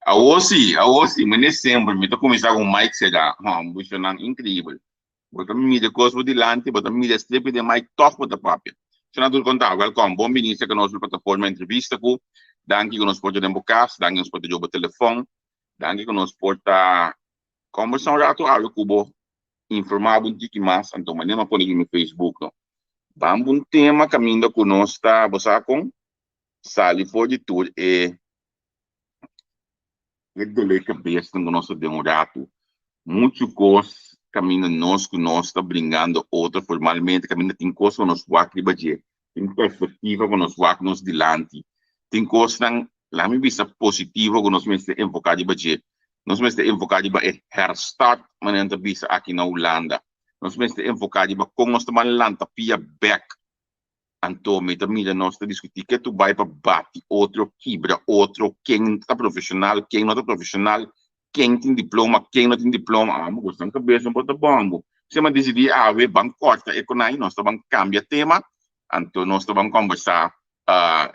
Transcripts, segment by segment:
Awor sí, awor sí, meneer semper, mi ta kuminsá ku Mike será. Hòmber, inkreibel. Bo ta mira kos bo dilanti, bo ta mira strepi den mic, tòg bo ta papia. Shona tur konta, wèlkòm, bon bini serka nos plataforma Entrevista ku. Danki ku nos por ta den bo kas, danki ku nos por ta djoba bo telefòn, danki ku nos por ta kòmbersá un ratu awe ku bo, informá bo un tiki mas, anto manera mi a pone riba mi Facebook no. Ban bo un tema kaminda ku nos ta, bo sa kon? Sali for di tur e E dolé kabesnan ku nos ta den un ratu. Muchu kos kaminda nos ku nos ta bringando otro formalmente, kaminda tin kos ku nos wak riba dje, tin perspektiva ku nos wak nos dilanti, tin kosnan, laga mi bisa, positivo ku nos mester enfoká riba dje. Nos mester enfoká riba e herstart, manera nan ta bisa aki na Hulanda. Nos mester enfoká riba kon nos ta ban lanta pia bèk. Anto mi ta mira nos ta diskutí ke tu bai pa bati otro, kibra otro, ken ta profeshonal, ken no ta profeshonal, ken tin diploma, ken no tin diploma. Amo ku nan kabes no por ta bòmbu. P'esei mi a disidí awe ban kòrta e konai, nos ta ban kambia tema, anto nos ta ban kòmbersá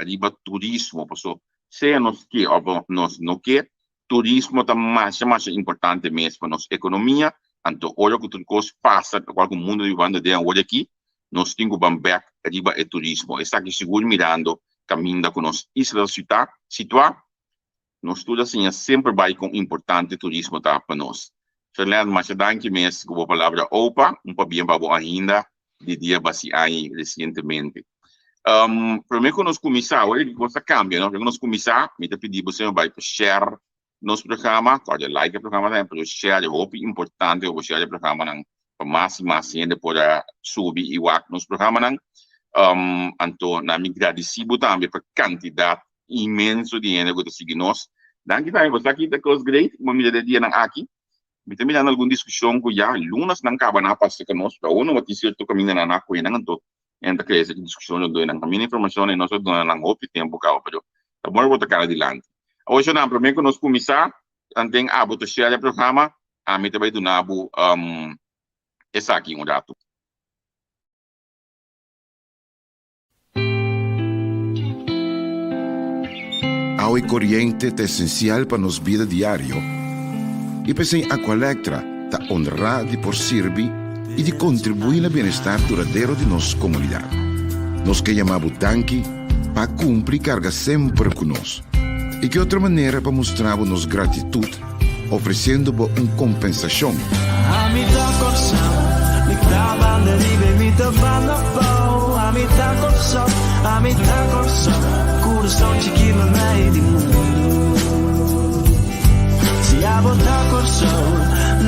riba turismo. Paso sea nos ke òf nos no ke, Turismo ta masha masha importante mes pa nos ekonomia, anto ora ku tur kos pasa lokual ku mundu ta bibando den awor aki, nos tin ku ban bèk riba e turismo. Esaki sigur mirando kaminda ku nos isla ta situá, situá, nos tur a siña semper bai kon importante turismo ta pa nos. Ferland, masha danki mes ku bo palabra opa, un pabien pa bo ainda di dia basi aña resientemente. Prome ku nos kuminsá, awor e kos ta kambia, no? Prome ku nos kuminsá, mi ta pidi bo semper bai pa share nos programa, kòrda like e programa tambe, pero share e hopi importante pa bo share e programanan pa mas i mas hende por a subi i wak nos programanan. Anto na mi gradisí bo tambe pa kantidat inmenso di hende ku ta sigui nos. Danki tambe, bo sa ki ta kos great ku bo mira den e dianan aki? Mi ta mirando algun diskushon ku ya lunasnan kaba nan a pasa serka nos, pero awor no tin sierto kaminda nan a kohe nan, anto nan ta krea esaki diskushon rondó nan kaminda informashon i nos a duna nan hopi tempu kaba, pero ta bon bo ta kara dilanti. Awor shonnan, promé ku nos kuminsá, tanten abo ta share e programa, ami ta bai duna bo esaki un ratu. Awa i koriente ta esensial pa nos bida diario i p'esei Aqualectra ta honrá di por sirbi i di kontribuí na bienestar duradero di nos komunidat. Nos ke yama bo danki pa kumpli karga semper ku nos. I ki otro manera pa mustra bo nos gratitut ofresiendo bo un kompensashon? Ami ta Kòrsou, mi ta banda riba i mi ta banda abou. Ami ta Kòrsou, ami ta Kòrsou, kurason chikí meimei di mundu. Si abo ta Kòrsou,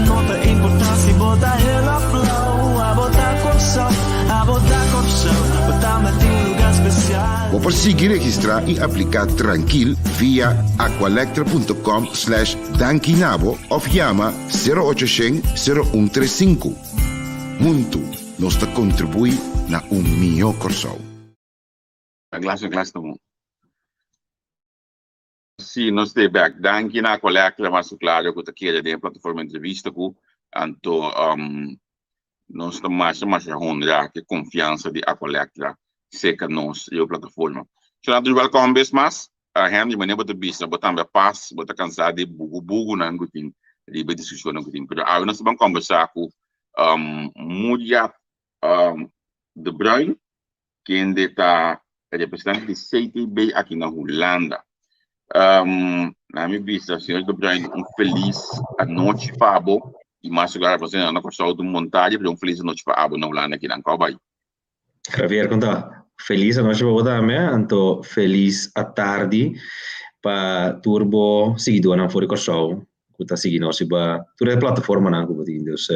no ta importá si bo ta hel òf blou. Abo ta Kòrsou, abo ta Kòrsou, bo tambe tin un lugá spesial. Bo por sigui registrá i apliká trankil via aqualectra.com slash dankinabo òf yama sero ocho shen sero un tres sinku. Huntu nos ta kontribuí na un mihó Kòrsou. Na glas na glas ta bon. Sí, nos te bek. Danki na Aqualectra mas claro ku ta kere den e plataforma entrevista ku anto nos ta masha masha honra ku e konfiansa di Aqualectra seka nos riba plataforma. Shonatri welkom bes mas. Henry, manera bo ta bisa bo tambe a pas, bo ta kansa di bugu bugunan ku tin riba e diskushonnan ku tin. Pero awe nos ta ban kombersá ku Muriat de Bruin. kende ta representante di CTB aki na Hulanda. Na mi bisa, señor De Bruin, un feliz anochi pa bo. Y mas lugar pa na Kòrsou ta un montaña, pero un feliz anochi pa abo na Hulanda akinan. Kòu bai? Javier, kon ta? Feliz anochi pa bo tambe, anto feliz atardi pa tur bo siguidónan for di Kòrsou ku ta sigui nos riba tur e plataformanan ku bo tin. Dus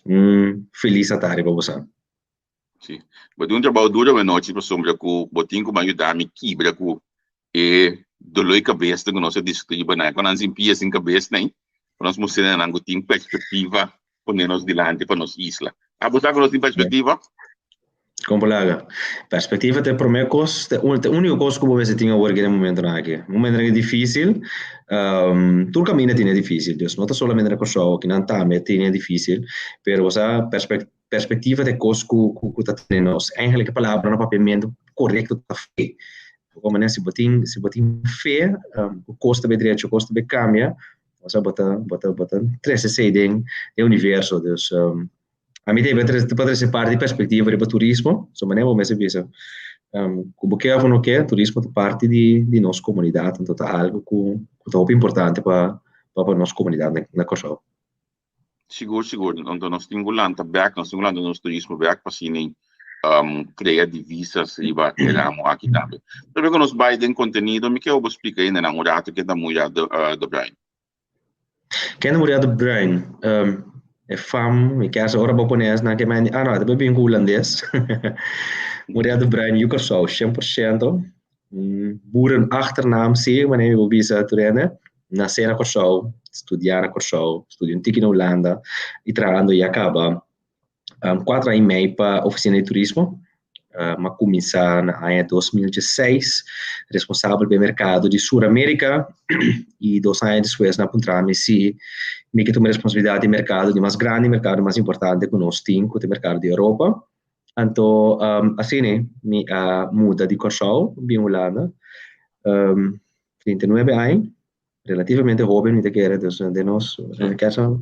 un feliz atardi pa boso. Sí. Bo tin un trabou duro awe nochi pasobra ku bo tin ku ban yuda mi kibra ku e doló di kabes ku nos a diskutí riba nan. Kon nan sin pia sin kabes nei, ku nos mustra nan ku tin perspektiva pone nos dilanti pa nos isla. Abo sa ku nos tin perspektiva? Kon por laga? Perspektiva ta e promé kos, ta e úniko kos ku bo mester tin awor aki den momentonan aki. Momentonan aki difísil, tur kaminda tin e difísil, dus no ta solamente na Kòrsou, akinan tambe tin e difísil, pero bo sa perspektiva. Perspectiva ta e cos cu cu ta tene nos. Eigenlijk e palabra na papiamento corecto ta fe. Bo manera si bo tin si bo tin fe ku kos ta bai drecha, kos ta bai kambia, osea bo ta bo ta bo ta trese esei den den universo. Dus ami ta pa trese parti di perspektiva riba turismo, so manera bo mester bisa ku bo ke òf bo no ke turismo ta parti di di nos komunidat, anto ta algu ku ku ta hopi importante pa pa nos komunidat na Kòrsou. Sigur, sigur. Anto nos tin ku lanta bèk, nos tin ku lanta nos turismo bèk pa asina krea divisas riba e ramo aki tambe. Promé ku nos bai den kontenido, mi ke bo splika hendenan un ratu ken ta Muriel de Bruin. Ken ta Muriel de Bruin? E fam, mi ke ora bo pone esnan ke men di, ah no, e ta bin ku hulandes. Muriel de Bruin, yu Kòrsou, 100%. Boeren achternaam si, manera mi por bisa tur hende. Nasé na Kòrsou, studiá na Kòrsou, studia un tiki na Hulanda i trahando ya kaba kuater aña i mei pa Ofisina di Turismo. Mi a kuminsá na aña 2016 responsabel pa e merkado di Sur Amerika i dos aña despues nan a puntra mi si mi ke tuma responsabilidat di merkado di mas grandi, merkado mas importante ku nos tin, ku ta e merkado di Europa. Anto asina mi a muda di Kòrsou bin Hulanda 39 aña, relativamente hoben mi ta kere, dus den nos kesa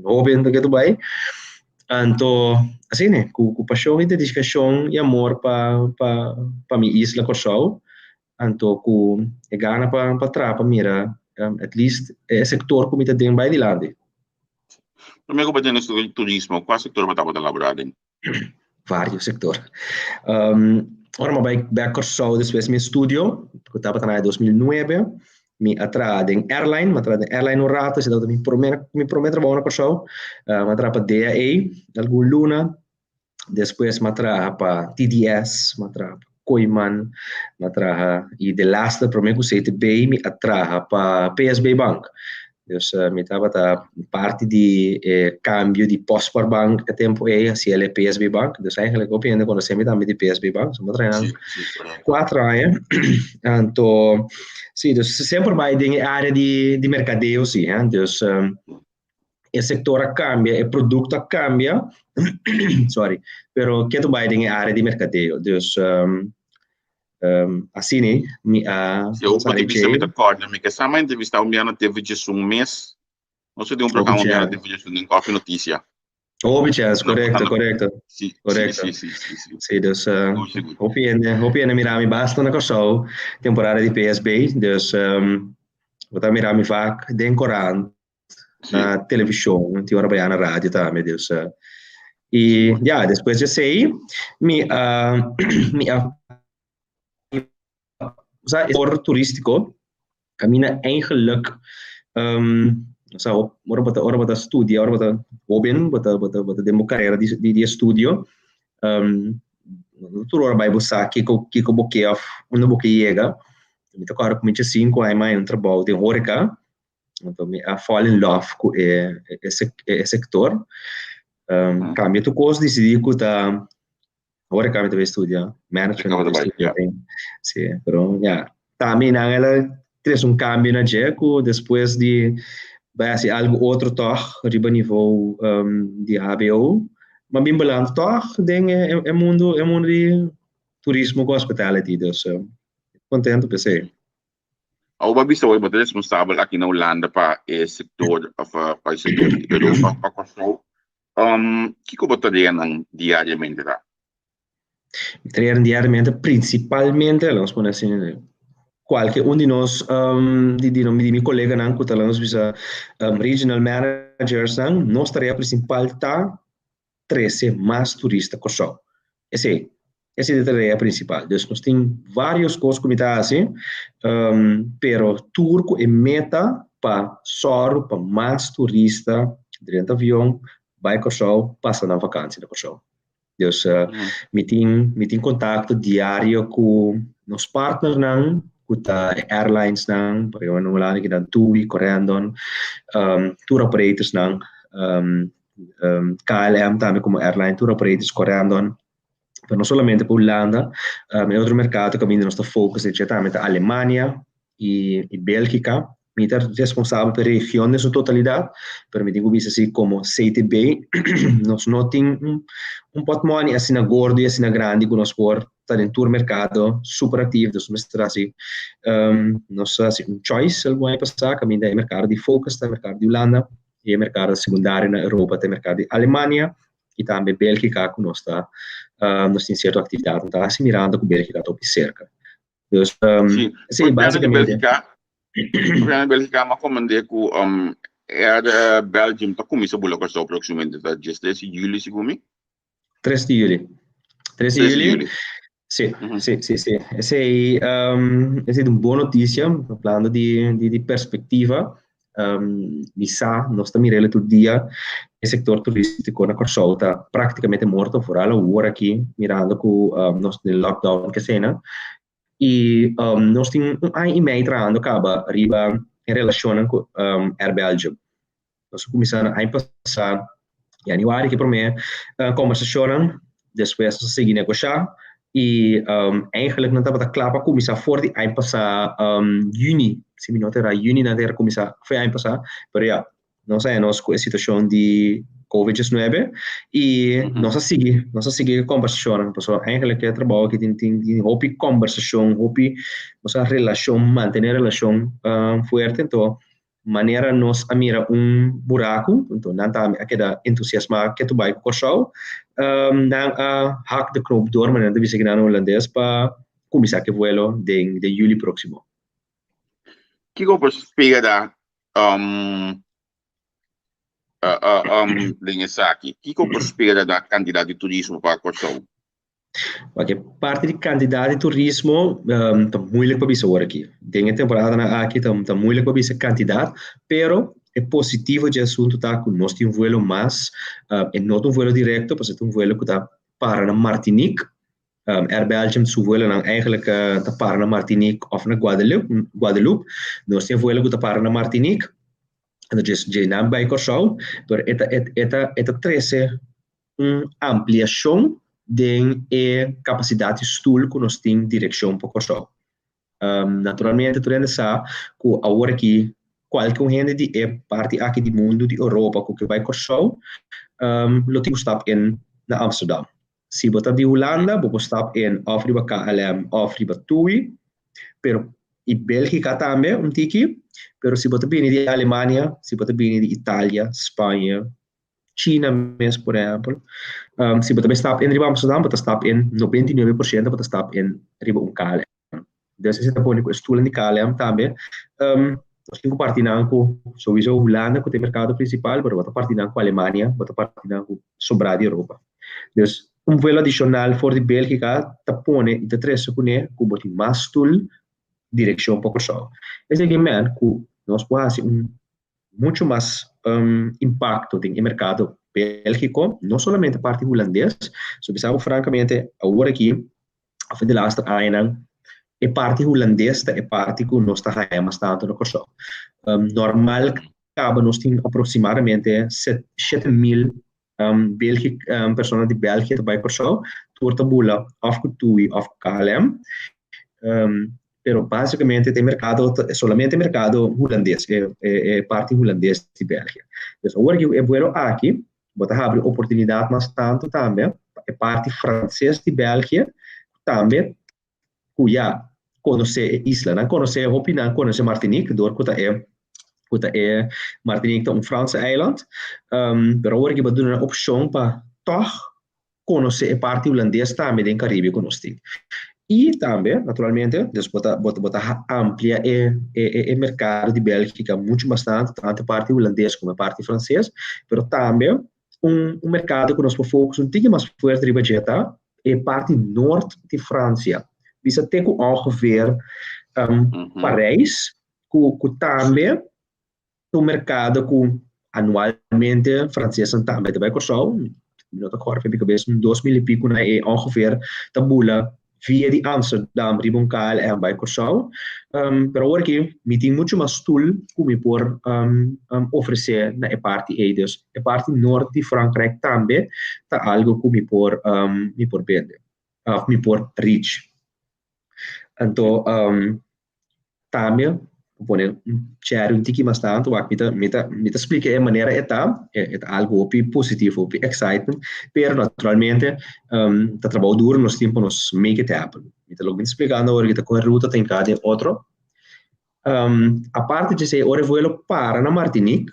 hoben ta ketu bai. Anto asina ku pashon i dedikashon i amor pa pa pa mi isla Kòrsou, anto ku e gana pa pa traha pa mira at least e sektor ku mi ta den bai dilanti. Promé ku bo tene turismo, kua sektor bo tabata laborá den? Varios sector. Ora mi a bai bek Kòrsou despues mi estudio, ku tabata na aña 2009, mi a traha den airline, mi a traha den airline un rato, esei tabata mi promé mi promé trabou na Kòrsou. Mi a traha pa DAA algun luna, despues mi a traha pa TDS, mi a traha pa Kooyman, mi a traha i delaster promé ku CTB mi a traha pa PSB Bank. Dus mi tabata parti di e kambio di Postpaarbank e tempu ei hasi el e PSB Bank. Dus eigenlijk hopi hende konosé mi tambe di PSB Bank. So mi a traha nan kuater aña. Anto si, dus semper bai den e área di di merkadeo si. Dus e sektor a kambia, e produkto a kambia, sorry, pero ke ta bai den e área di merkadeo. Dus Asina mi a Si eu pode bisa mi ta corda mi ke sama entrevista un biana TV djesun mes. Nos tin un programa un biana TV djesun den Koffie Noticia. Hopi chance, correcto, correcto. Si, correcto. Si, si, si, si. Si, dus hopi hende, hopi hende mira mi basta na Kòrsou temporada di PSB, dus bo ta mira mi vaak den korant, na televishon, tin ora baya na radio tambe, dus i ya, despues di esei mi a mi a osea e sektor turistiko kaminda eigenlijk osea ora bo ta ora bo ta studia ora bo ta hoben bo ta bo ta bo ta den bo karera di di estudio tur ora bai bo sa kiko kiko bo ke òf unda bo ke yega mi ta kòrda ku mi djesinku aña mi a haña un trabou den horeka. Anto mi a fall in love ku e e sektor. Kambia tur kos, disidí ku ta ora kami ta bai studia management. Si, pero ya, tambe nan el a trese un kambio na dje ku despues di bai hasi algu otro tòg riba nivou di hbo, m'a bin balanta tòg den e mundu e mundu di turismo ku hospitality. Dus kontentu p'esei. Awo bo a bisa hoy bo ta responsabel aki na Hulanda pa e sector of pa e sector di Europa pa Kòrsou. Kiko bo tareanan diariamente ta? Mi tareanan diariamente principalmente, laga nos pone asina, kualke un di nos di di di mi koleganan ku ta laga nos bisa regional managersnan, nos tarea principal ta trese mas turista Kòrsou. Esei, esei ta e tarea prinsipal. Dus nos tin vários kos ku mi ta hasi, pero tur ku e meta pa sòru pa mas turista drenta avion bai Kòrsou pasa nan vakansi na Kòrsou. Dus mi tin mi tin kontakto diario ku nos partnernan ku ta e airlinesnan, por ehempel na Hulanda kinan TUI, Corendon, tour operatorsnan, KLM tambe como airline tour operators Corendon, pero no solamente pa Hulanda, e otro mercado caminda nos ta focus den dje tambe ta Alemania y Belgica. Mi ta responsabel pa e region den su totalidat, pero mi tin ku bisa si komo CTB nos no tin un pòtmòni asina gordo i asina grandi ku nos por ta den tur merkado super aktief, dus mester hasi nos a hasi un choice algun aña pasá kaminda e merkado di focus ta e merkado di Hulanda i e merkado sekundario na Europa ta e merkado di Alemania i tambe Bélgika ku nos ta nos tin sierto aktividatnan ta hasi mirando ku Bélgika ta hopi serka. Dus, Sí, sí, papiando di básicamente. Bélgica, papiando di Bélgica, m'a komandé ku um, Air eh, Belgium ta kuminsá bula Kòrsou próksimamente, ta 13 di juli segun mi. 3 di juli. 3 di 3 di juli. juli. Sí, Mhm. sí, sí, sí. Esei, um, esei ta un bon notisia, hablando di, di, di perspektiva. Um, mi sa, nos ta mir'el tur dia, e sektor turístiko na Kòrsou ta práktikamente morto, foral awor aki, mirando ku um, nos den lockdown kesena. I um, nos tin un aña i mei trahando kaba riba e relashonnan ku um, Air Belgium. Nos a kuminsá na aña pasá, januari ki promé kombersashonnan, despues nos a sigui negoshá i eigenlijk nan tabata kla pa kuminsá for di aña pasá yüni, si mi no ta erá yüni nan ta kuminsá for di aña pasá, pero ya, nos a haña nos ku e situashon di covid diesnuebe i nos a sigui, nos a sigui e kombersashonnan, pasobra eigenlijk e trabou aki tin tin tin hopi kombersashon, hopi nos a relashon, mantené relashon fuerte, anto Manera nos a mira un buraku, anto nan tambe a keda entusiasmá ke tu bai ku Kòrsou. Nan a hak de knoop door, manera nan ta bisa kinan na hulandes, pa kuminsá ku e vuelo den den yüli próksimo. Kiko por spera den esaki? Kiko por spera na kantidat di turismo pa Kòrsou? Wak e parti di kantidat di turismo ta moeilijk pa bisa ora aki. Den e temporadanan aki ta ta moeilijk pa bisa kantidat, pero e positivo dje asuntu ta ku nos tin vuelo mas, e no ta un vuelo direkto pasobra e ta un vuelo ku ta para na Martinique. Air Belgium su vuelonan eigenlijk ta para na Martinique òf na Guadeloupe, Guadeloupe. Nos tin e vuelo ku ta para na Martinique, anto dje dje nan bai Kòrsou, pero e ta e ta e ta trese un ampliashon den e kapasidat di stul ku nos tin direkshon pa Kòrsou. Naturalmente tur hende sa ku awor aki kualke un hende di e parti aki di mundu di Europa ku ke bai Kòrsou lo tin ku stap in na Amsterdam. Si bo ta di Hulanda bo por stap in òf riba KLM òf riba TUI, pero i Bélgika tambe un tiki, pero si bo ta bini di Alemania, si bo ta bini di Italia, Spaña, China mes por ehempel, si bo ta bay stap in riba Amsterdam bo ta stap in 99% bo ta stap in riba un KLM. Dus esei ta pone ku e stoelnan di KLM tambe nos tin ku parti nan ku souiso Hulanda ku ta e merkado prinsipal pero bo ta parti nan ku Alemania, bo ta parti nan ku sobrá di Europa. Dus un vuelo adishonal for di Bélgika ta pone i ta trese kuné ku bo tin mas stoel direkshon pa Kòrsou. Esei ke men ku nos por hasi un mucho mas impacto den e mercado Belgico, no solamente parti hulandes, so bisa bo francamente awor aki of e de laatste añanan e parti hulandes ta e parti cu nos ta haya mas tanto na Corsou. Normal caba nos tin aproximadamente 7000 België, persona di België ta bai Kòrsou, tur ta bula òf ku TUI òf ku KLM. Pero básikamente ta e merkado, ta solamente e merkado hulandes, e e parti hulandes di België. Dus awor ku e buelo aki, bo ta habri oportunidat mas tantu tambe pa e parti franses di België, ku tambe ku ya konosé e isla. Nan konosé, hopi nan konosé Martinique dor ku ta e ku ta e Martinique ta un Franse eiland. Pero awor aki bo a duna nan opshon pa tòg konosé e parti hulandes tambe den Karibe ku nos tin. I tambe, naturalmente, dus bo ta bo ta bo ta amplia e e e merkado di Bélgika muchu mas tantu, tantu e parti hulandes komo e parti franses, pero tambe un un merkado ku nos por focus un tiki mas fuerte riba dje ta e parti nort di Fransia, bisa te ku ongeveer Parijs, ku ku tambe ta un merkado ku anualmente fransesnan tambe ta bai Kòrsou, mi no ta kòrda for mi kabes, un 2000 i piku na e ongeveer ta bula via di Amsterdam riba un KLM bai Kòrsou, pero awor aki mi tin muchu mas stul ku mi por ofresé na e parti ei, dus e parti nort di Frankrijk tambe ta algu ku mi por mi por bende òf mi por reach. Anto tambe. Pone un cherry un tiki mas tantu, wak mi ta mi ta mi ta splika e manera e ta, e ta algu hopi positivo, hopi excitement, pero naturalmente ta trabou duro nos tin pa nos make it happen. Mi ta loke mi ta splikando awor aki ta kon e ruta ta hinká den otro. Aparte di esei ora e vuelo para na Martinique,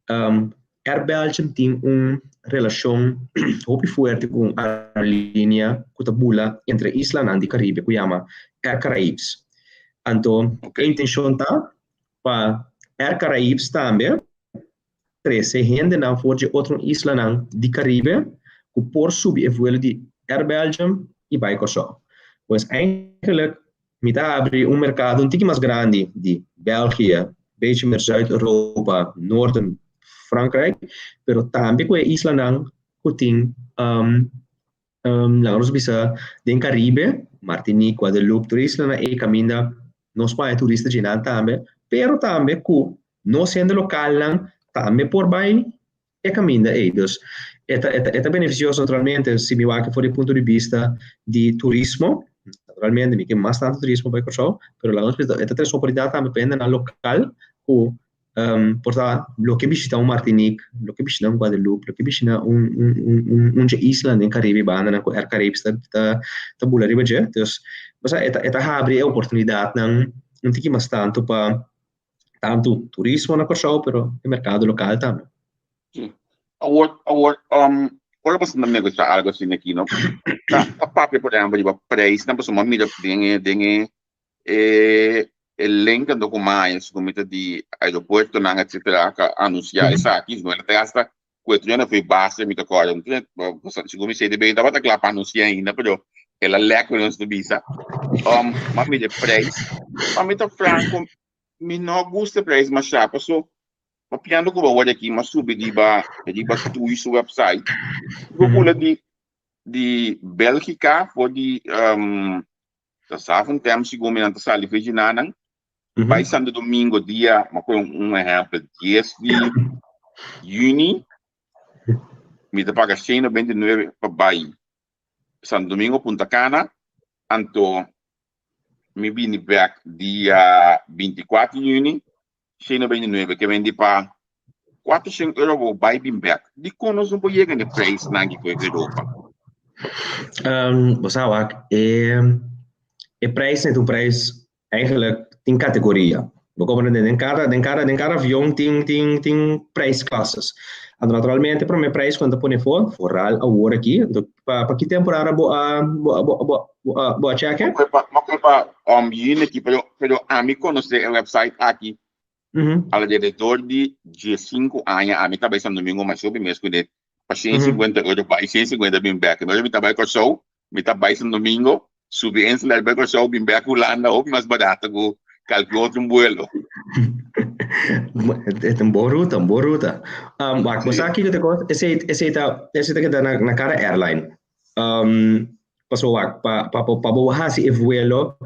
Air Belgium tin un relashon hopi fuerte ku un aerolínea ku ta bula entre islanan di Karibe ku yama Air Caraïbes. Anto e intenshon ta pa Air Caraïbes tambe trese hendenan for dje otro islanan di Karibe ku por subi e vuelo di Air Belgium i bai Kòrsou. Pues eigenlijk Mi ta habri un merkado un tiki mas grandi di België, bechi mer Zuid-Europa, Noorden Frankrijk, pero tambe ku e islanan ku tin laga nos bisa den Karibe, Martinique, Guadeloupe, tur e islanan ei kaminda nos por haña turista dje nan tambe, pero tambe ku nos hende lokalnan tambe por bai e kaminda ei. Dus e ta e ta benefisioso naturalmente si mi wak for di punto di bista di turismo, naturalmente mi ke mas tantu turismo bai Kòrsou, pero laga nos bisa e ta trese oportunidat tambe pa hendenan lokal ku por ta lo ke bishita un Martinique, lo ke bishita un Guadeloupe, lo ke bishita un un un un dje isla den Karibe bandanan ku Air Caraïbes ta ta ta bula riba dje. Dus e ta e ta habri e oportunidatnan un tiki mas tantu pa tantu turismo na Kòrsou pero e merkado lokal tambe. Sí. Awor, awor, um, ora boso ta negociá algo asina aki, no? Ta, ta papia, por ehempel, riba prijsnan, pasobra mi a mira den e, den e, e, e link anto ku maya, segun mi ta di aeropuertonan, etcetera, ka anunsiá esaki, segun el a hasta ku e trena foi base, mi ta kòrda, segun mi CDB tabata kla pa anunsiá ainda, pero el a lek ku nos ta bisa. Um, mi a mira e prijs, pa mi ta franko, mi no gusta e prijs mashá, paso papiando ku bo awor aki, mi a subi riba riba Tui su website, bo bula di di Bélgika for di um, ta Zaventem segun mi nan ta sali for djinanan, bai Santo Domingo dia, mi a pone un ehèmpel, dies di yüni, mi ta paga shen noventa i nuebe pa bai Santo Domingo Punta Cana, anto mi bini bek dia 24 juni, 129, ke bendi pa 400 euro bo bai bin bek. Dikon nos no por yega na e prijsnan aki ku Europa? Um, bo sa wak, e, e prijs ta un prijs Eigenlijk tin categoria. Bo comprende? Den cada, den cada, den cada avion tin, tin, tin prijsklasses. Anto naturalmente prome prijs cu nan ta pone for, vooral awor aki, anto pa, pa ki temporada bo a, bo a, bo a, bo a, bo a check? M'a pa, m'a pa um, yun aki, pero, pero ami conoce e website aki alrededor di diescinco aña. Ami ta bay Santo Domingo masha hopi mes cu ne pa 150 euro bay, 150 bin bek. Ora mi ta bay Kòrsou, mi ta bai Santo Domingo, subi Insel bai Kòrsou, bin bek Hulanda, hopi mas barato ku kalke otro un buelo. E ta un bon ruta, un bon ruta. Um, wak, bo sa kiko ta kos? Esei, esei ta, esei ta keda na, na kada airline. Um, paso wak, pa, pa, pa bo hasi e vuelo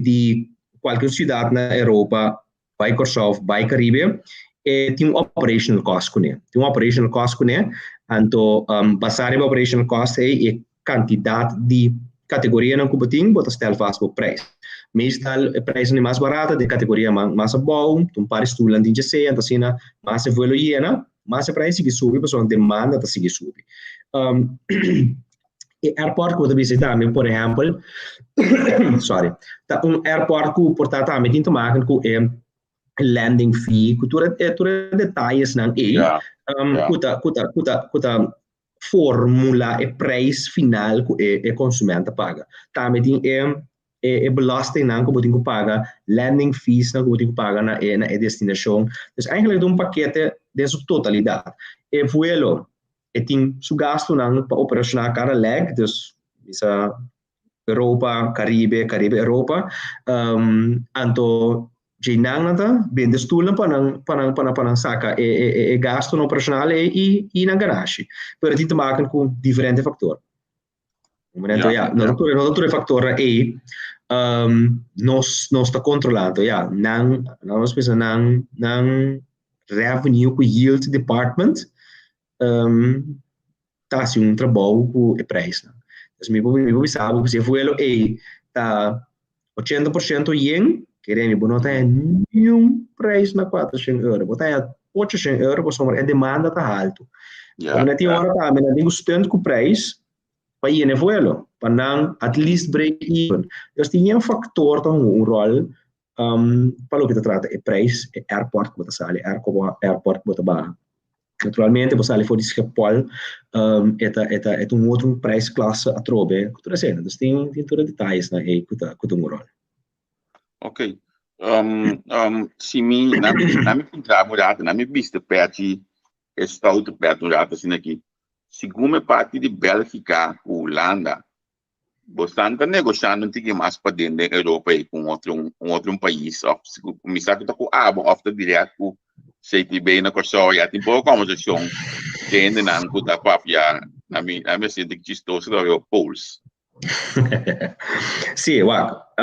di kualke siudat na Europa bai Kòrsou of bai Karibe, e tin un operational cost kuné. Tin un operational cost kuné, anto basá riba operational cost ei e kantidat di kategorianan ku bo tin, bo ta stel vast bo prijs. Meestal e prijsnan di mas barata den kategoria mas abou, un par di stulnan tin djesei, anto asina mas e vuelo yena, mas e prijs sigui subi pasobra demanda ta sigui subi. E airport ku bo ta bisita tambe, por ehèmpel, sorry, ta un airport ku por ta tambe tin te maken ku e landing fee, ku tur e tur e detayesnan ei, ku ta ku ta ku ta ku ta formula e prijs final ku e e konsument ta paga. Tambe tin e e belastingnan ku bo tin ku paga, landing feesnan ku bo tin ku paga na e na e destinashon. Dus eigenlijk ta un pakete den su totalidat. E vuelo E tin su gastunan pa operashoná kada leg, dus bisa Europa, Karibe, Karibe Europa. Anto djeinan nan ta bende stulnan pa nan pa nan pa nan pa nan saka e e e gastunan operashonal ei i i nan ganashi. Pero e tin te maken ku diferente faktor. Anto ya, no ta tur no ta tur e faktornan ei nos nos ta kontrolá. Anto ya, nan nan nos bisa nan nan revenue ku yield department ta hasi un trabou ku e prijsnan. Dus mi por mi por bisa bo ku si e vuelo ei ta 80% yen. Kere mi, bo no ta haña niun prijs na 400 euro. Bo ta haña 800 euro pasobra e demanda ta haltu. Como nan tin ora tambe nan tin ku stunt ku prijs pa yena e vuelo, pa nan at least break even. Dus tin yen factor ta hunga un rol pa loke ta trata e prijs, e airport ku bo ta sali, airport ku bo ta baha. Naturalmente bo sali for di Schiphol, e ta e ta e ta un otro prijsklasse atrobe ku tur esei. Dus tin tin tur e detayesnan ei ku ta ku ta hunga un rol. Ok. Si mi, na mi, na mi puntra un rato, na mi bista pèchi, e stoute pèt un rato asina aki. Segun e parti di Bélgica ku Hulanda, bosan ta negoshando un tiki mas paden den Europa ei ku un otro, un otro un pais òf mi sa ku ta ku abo òf ta dirèkt ku CTB na Kòrsou ya tin poko kòmbersashon ku hendenan ku ta papia na mi, na mi a sinti chistoso ta papia Pools. Sí, wak.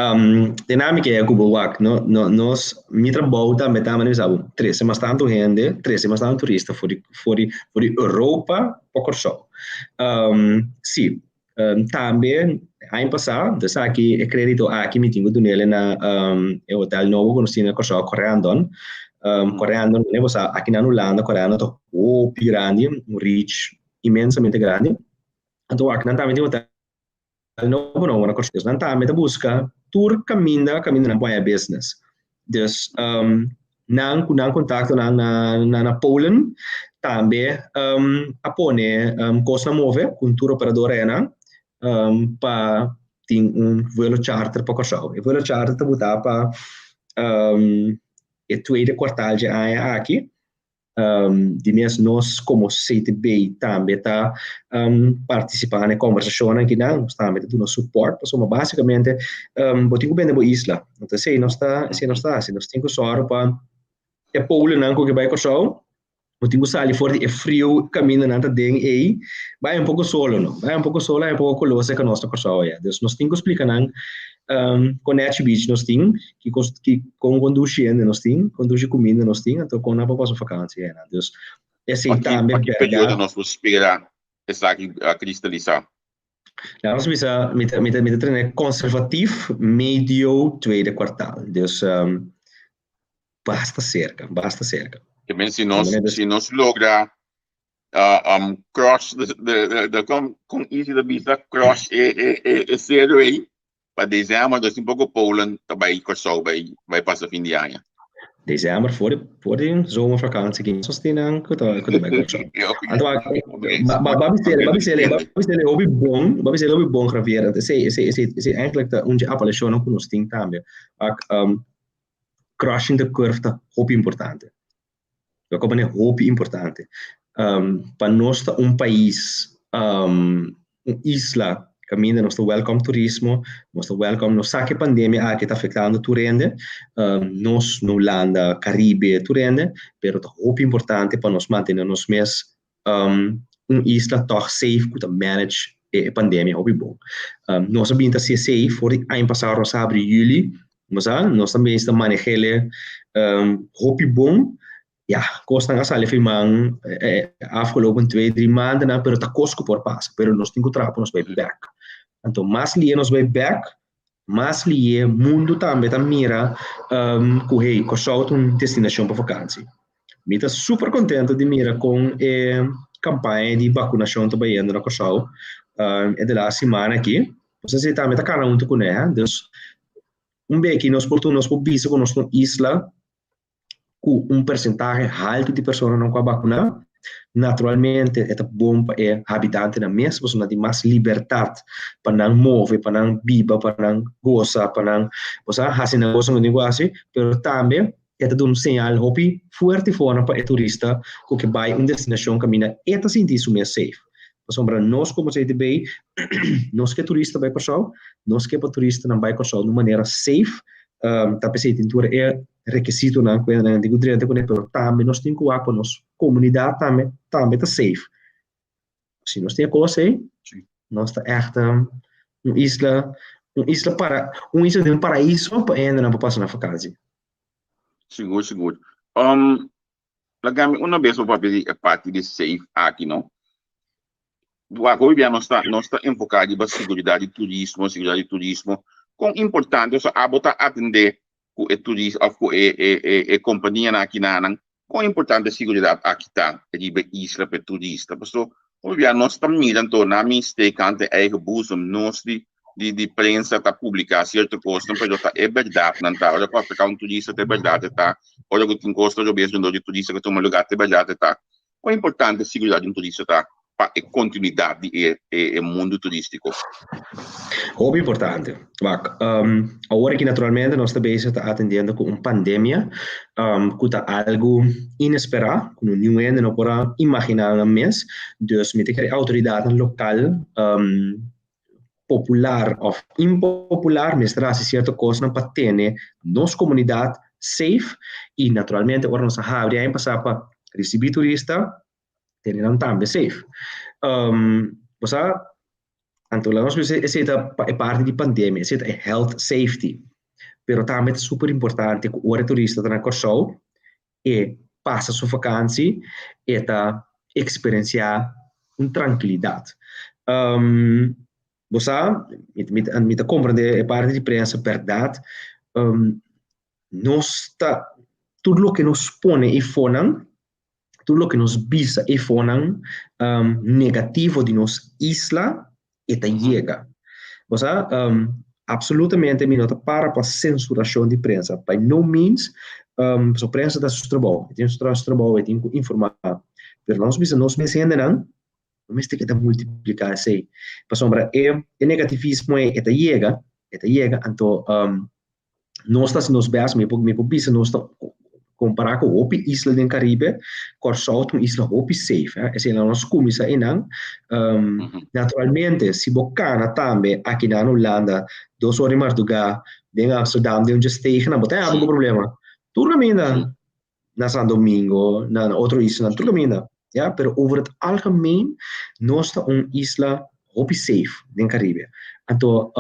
Dinámica e ku bo wak. No, no, nos, mi trabou tambe ta manera mi sa bo, trese mas tantu hende, trese mas tantu turista for di, for di, for di Europa pa Kòrsou. Sí, tambe aña pasá, esaki e krédito aki mi tin ku dun'el na e hotel nobo ku nos tin na Kòrsou, Corendon. Corendon, manera bo sa, aki na Hulanda Corendon ta hopi grandi, un reach inmensamente grandi. Anto wak, nan tambe tin hotel nobo nobo na Kòrsou. Dus nan tambe ta buska tur kaminda kaminda nan por haña business. Dus nan ku nan kontaktonan na na Polen tambe a pone kosnan move ku un tur operador ayanan pa tin un vuelo charter pa Kòrsou. E vuelo charter ta butá pa e tweede kwartaal dje aña aki. Di mes nos komo CTB tambe ta partisipá na e kòmbersashonnan kinan, nos tambe ta duna supòrt pasobra básikamente bo tin ku bende bo isla. Anto esei nos ta esei nos ta hasi, nos tin ku sòru pa e pueblonan ku ke bai Kòrsou bo tin ku sali for di e friu kaminda nan ta den ei bai un poko solo no, bai un poko solo bai un poko koló serka nos na Kòrsou aya. Dus nos tin ku splika nan kon Nachi Beach nos tin, ki kos ki kon kon dushi hende nos tin, kon dushi kuminda nos tin, anto kon nan por pasa vakansi einan. Dus esei Pa ki, tambe pa ki periodo bèrdat. nos por spera esaki a kristalisá? Laat nos bisa, mi ta, mi ta, mi ta trene konservatief medio tweede kwartaal. Dus basta serka, basta serka. Ke men si nos, Manera si nos logra cross de, de, de, de, kon, kon easy ta bisa cross e, e, e, e sero ei, Pa december dus tin poko Polen ta bai Kòrsou bai bai pasa fin di aña. December voor di voor di zomervakantie ki nos tin nan ku ta ku ta bai Kòrsou. Anto ba ba ba bisele ba bisele ba bisele hopi bon ba bisele hopi bon Javier esei esei esei esei eigenlijk ta un dje apelashonnan ku nos tin tambe ak crushing the curve ta hopi importante. Lo ku manera hopi importante. Pa nos ta un pais, un isla kaminda nos ta welcome turismo, nos ta welcome, nos sa ku e pandemia aki ta afektando tur hende, nos na Hulanda, Karibe, tur hende, pero ta hopi importante pa nos mantene nos mes un isla tòg safe ku ta manage e pandemia hopi bon. Nos a bin ta hasi esei for di aña pasado nos a habri yüli, bo sa, nos ta mester maneh'é hopi bon. Ya, kosnan a sali for man afgelopen twee, drie maandennan, pero ta kos ku por pasa, pero nos tin ku traha pa nos bai bèk. Anto mas lihe nos bai bèk, mas lihe mundu tambe ta mira ku hey, Kòrsou ta un destinashon pa vakansi. Mi ta super contento di mira con e campaña di vacunacion ta bayendo na Kòrsou e de laatste siman aki. Nos esei tambe ta cana hunto cune, hè. Dus un beki nos por nos por bisa cu nos ta un isla cu un percentahe halto di personanan cu a vacuna. Naturalmente e ta bon pa e habitantenan mes pasobra nan tin mas libertad pa nan move, pa nan biba, pa nan goza, pa nan, bo sa, haci nan cosnan cu tin cu haci, pero tambe E ta duna un señal hopi fuerte for pa e turista ku ke bai un destinashon kaminda e ta sinti su mes safe. Pasobra nos komo CTB nos ke turista bai Kòrsou, nos ke pa turistanan bai Kòrsou di un manera safe, ta p'esei tin tur e rekisitonan ku nan tin ku drenta kuné, pero tambe nos tin ku wak pa nos komunidat tambe tambe ta safe. Si nos tin e kos ei, nos ta ègt un isla, un isla para, un isla den paraiso pa e hendenan por pasa nan vakansi. Sigur, sigur. Laga mi una bes bo papia di e parti di safe aki, no? Wak, hopi bia nos ta, nos ta enfoká riba siguridat di turismo, siguridat di turismo. Kon importante, osea, abo ta atendé. ku e turista òf ku e e e e kompanianan aki nan kon importante siguridat aki ta riba e isla pa e turista. Pasobra hopi bia nos ta mira anto na mi steekant e eigen boezem nos di di di prensa ta publiká sierto kosnan pero ta e bèrdatnan ta. Ora ku atraká un turista ta e bèrdat e ta, ora ku tin kos ta robes rondó di turista ku tuma lugá ta e bèrdat e ta. Kon importante siguridat di un turista ta pa e kontinuidat di e e mundu turístiko? Hopi importante. Wak, awor aki naturalmente nos ta bezig ta atendiendo ku un pandemia ku ta algu inesperá, ku niun hende no por a imaginá nan mes. Dus mi ta kere outoridatnan lokal popular òf impopular mester hasi sierto kosnan pa tene nos komunidat safe i naturalmente ora nos a habri aña pasá pa risibí turista tene nan tambe safe. Bo sa anto laga nos bisa esei ta pa e parti di pandemia esei ta e health safety pero tambe ta super importante ku ora e turista ta na Kòrsou e pasa su vakansi e ta eksperensiá un trankilidat. Bo sa, mi mi ta komprendé e parti di prensa bèrdat, nos ta tur loke nos pone eifonan, tur loke nos bisa eifonan negativo di nos isla e ta yega. Bo sa, absolutamente mi no ta para pa sensurashon di prensa, by no means, pasobra prensa ta hasi su trabou, e tin su traha su trabou, e tin ku informá, pero nos bisa nos mes hendenan no mester keda multipliká esei, pasobra e negativismo ei e ta yega, e ta yega, anto Nos ta hasi nos best, mi por mi por bisa nos ta kompará ku hopi isla den Karibe, Kòrsou ta un isla hopi safe, eh, esei nan nos kuminsá einan. Naturalmente si bo kana tambe aki nan Hulanda dos ora di mardugá den Amsterdam den un dje stegennan bo ta haña algu problema. Tur kaminda na San Domingo, na otro islanan, tur kaminda, ya, pero over het algemeen nos ta un isla hopi safe den Caribe. Anto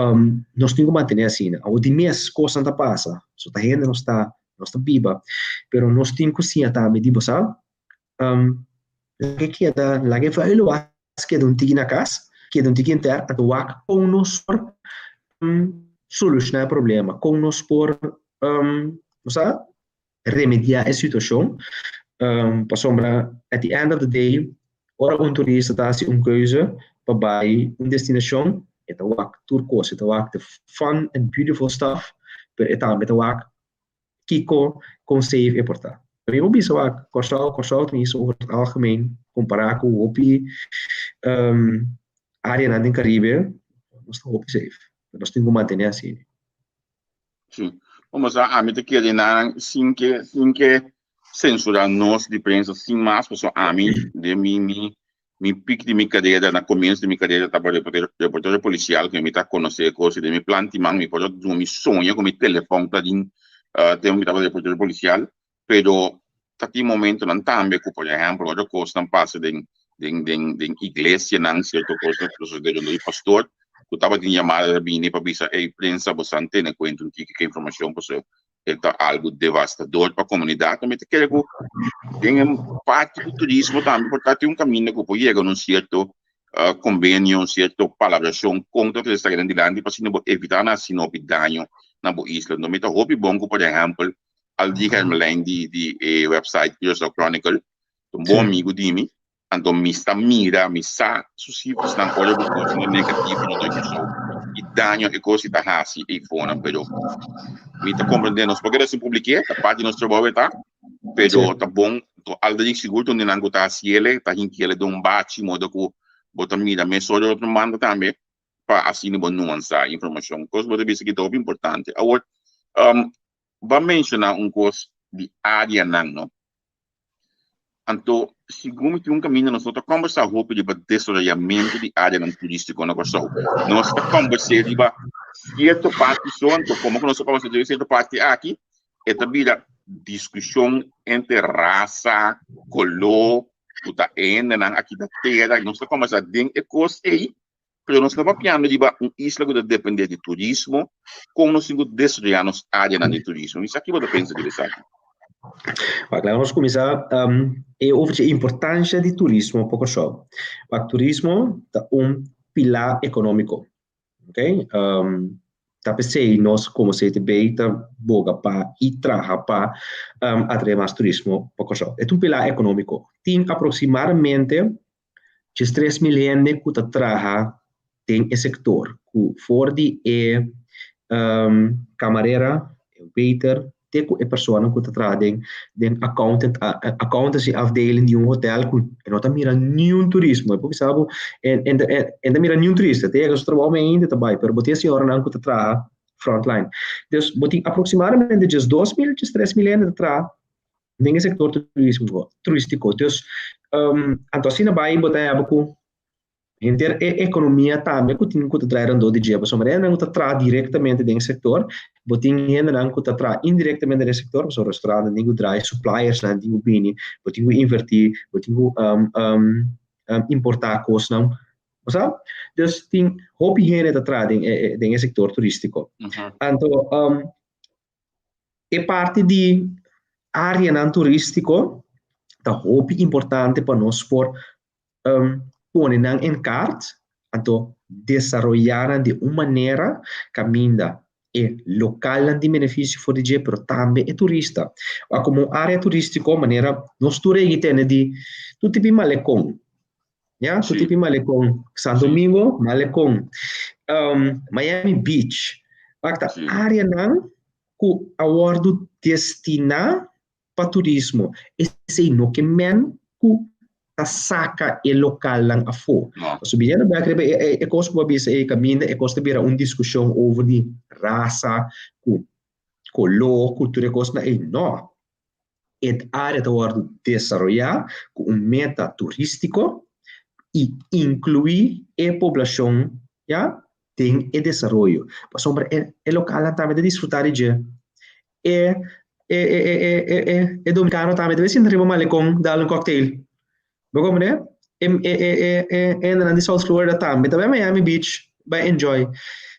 nos tin ku mantené asina. Awor di mes kosnan ta pasa, so ta hende nos ta, nos ta biba, pero nos tin ku siña tambe di bo sa, laga e keda, laga e vuilo was keda un tiki na kas, keda un tiki enter, anto wak kon nos por solushoná e problema, kon nos por, bo sa, remediá e situashon, pasobra at the end of the day ora un turista ta hasi un keuze pa bai un destinashon e ta wak tur kos, e ta wak the fun and beautiful stuff, pero e tambe ta wak kiko kon safe e por ta. Mi por bisa wak Kòrsou, Kòrsou ta un isla over het algemeen kompará ku hopi áreanan den Karibe nos ta hopi safe, nos tin ku mantené asina. Sí. Como sa, ami ta kere nan sin ke, sin ke censura nos di prensa sin mas, pasobra ami den mi, mi, mi pic di mi carera, na comienzo di mi carera tabata reportero, reportero policial, ke mi ta conoce e cos, den mi plan timan mi por a drumi soña cu mi telefon ta den, tempo mi tabata reportero policial, pero ta tin momentonan tambe ku por ehèmpel ora kosnan pasa den den den den iglesianan sierto kosnan ku ta sosodé rondó di pastor ku tabatin yamada ta bini pa bisa ey prensa bo san tene kuenta un tiki ku e informashon pasobra e ta algu devastador pa komunidat. Mi ta kere ku den e parti di turismo tambe por ta tin un kaminda ku por yega na un sierto kombenio, un sierto palabrashon kon ta trese esaki nan dilanti pa asina bo evitá na hasi hopi daño na bo isla. Mi ta hopi bon ku por ehèmpel Aldi Hermelijn di di e website Curaçao Chronicle, un bon amigo di mi, anto mi sta mira, mi sa su cifrasnan ora ku kosnan negativo no ta Curaçao i daño e kos ta hasi eifonan, pero mi ta comprende nos por keda sin publike, ta parti di nos trabou e ta, pero ta bon, Aldi sigur ta un di nan ku ta hasiele, ta hinkiele den un bachi modo ku bo ta mira mesora otro manda tambe pa asina bo nuansa informashon. Kos bo ta bisa ki ta hopi importante. Awor, bo a menshoná un kos di áreanan, no? Anto, segun mi tin un kaminda nos no ta kòmbersá hopi riba desaroyamentu di áreanan turístiko na Kòrsou. Nos ta kòmbers'é riba sierto parti so, anto komo ku nos ta kòmbersá riba sierto parti aki, e ta bira diskushon entre rasa, koló, ku ta e hendenan aki ta tera. Nos ta kòmbersá den e kos ei, Pero nos ta papiando riba un isla ku ta dependé di turismo, kon nos tin ku desaroyá nos áreanan di turismo? Mi sa ki bo ta pensa riba esaki. Wak, laga nos kuminsá e over dje importansha di turismo pa Kòrsou. Wak, turismo ta un pilá ekonómiko, oke. Ta p'esei nos komo CTB ta boga pa i traha pa atraé mas turismo pa Kòrsou. E ta un pilar ekonómiko. Tin aproksimadamente 13.000 hende ku ta traha den e sektor, ku for di e kamarera, e waiter, te ku e persona ku ta traha den den accountant accountancy afdeling di un hotel ku e no ta mira niun turismo. E por bisa bo e e e ta mira niun turista, te yega su trabou mainta e ta bai, pero bo tin e señoranan ku ta traha frontline. Dus bo tin aproksimadamente 12.000, 13.000 hende ta traha den e sektor turismo turístiko. Dus anto asina bai bo ta haba ku Henter e ekonomia tambe ku tin ku ta trae rondó di dje, pasobra hendenan ku ta traha direktamente den e sektor, bo tin hendenan ku ta traha indirektamente den e sektor, pasobra restaurantnan tin ku draai, supliersnan tin ku bini, bo tin ku invertí, bo tin ku importá kosnan, bo sa? Dus tin hopi hende ta traha den e den e sektor turístiko. Anto e parti di áreanan turístiko ta hopi importante pa nos por pone nan en kaart, anto desaroyá nan di un manera kaminda e lokalnan tin benefisio for di dje, pero tambe e turista. Wak komo un área turístiko manera nos tur a yegi tene di tur tipo di malekon, ya, tur tipo di malekon, Santo Domingo, malekon, Miami Beach, wak ta áreanan ku a wòrdu destiná pa turismo. Esei no ke men ku ta saka e lokalnan afó. Pasobra biniendo bek riba e kos ku bo a bisa ei kaminda e kos ta bira un diskushon over di rasa ku koló ku tur e kosnan ei. No. E área ta wòrdu desaroyá ku un meta turístiko i inkluí e poblashon ya den e desaroyo. Pasobra e e lokalnan tambe ta disfrutá di dje. E e e e e e e e dominikano tambe ta bai sinta riba malekon dal un kòktel. Bo komprendé? E e e e e hendenan di South Florida tambe ta bai Miami Beach bai enjoy.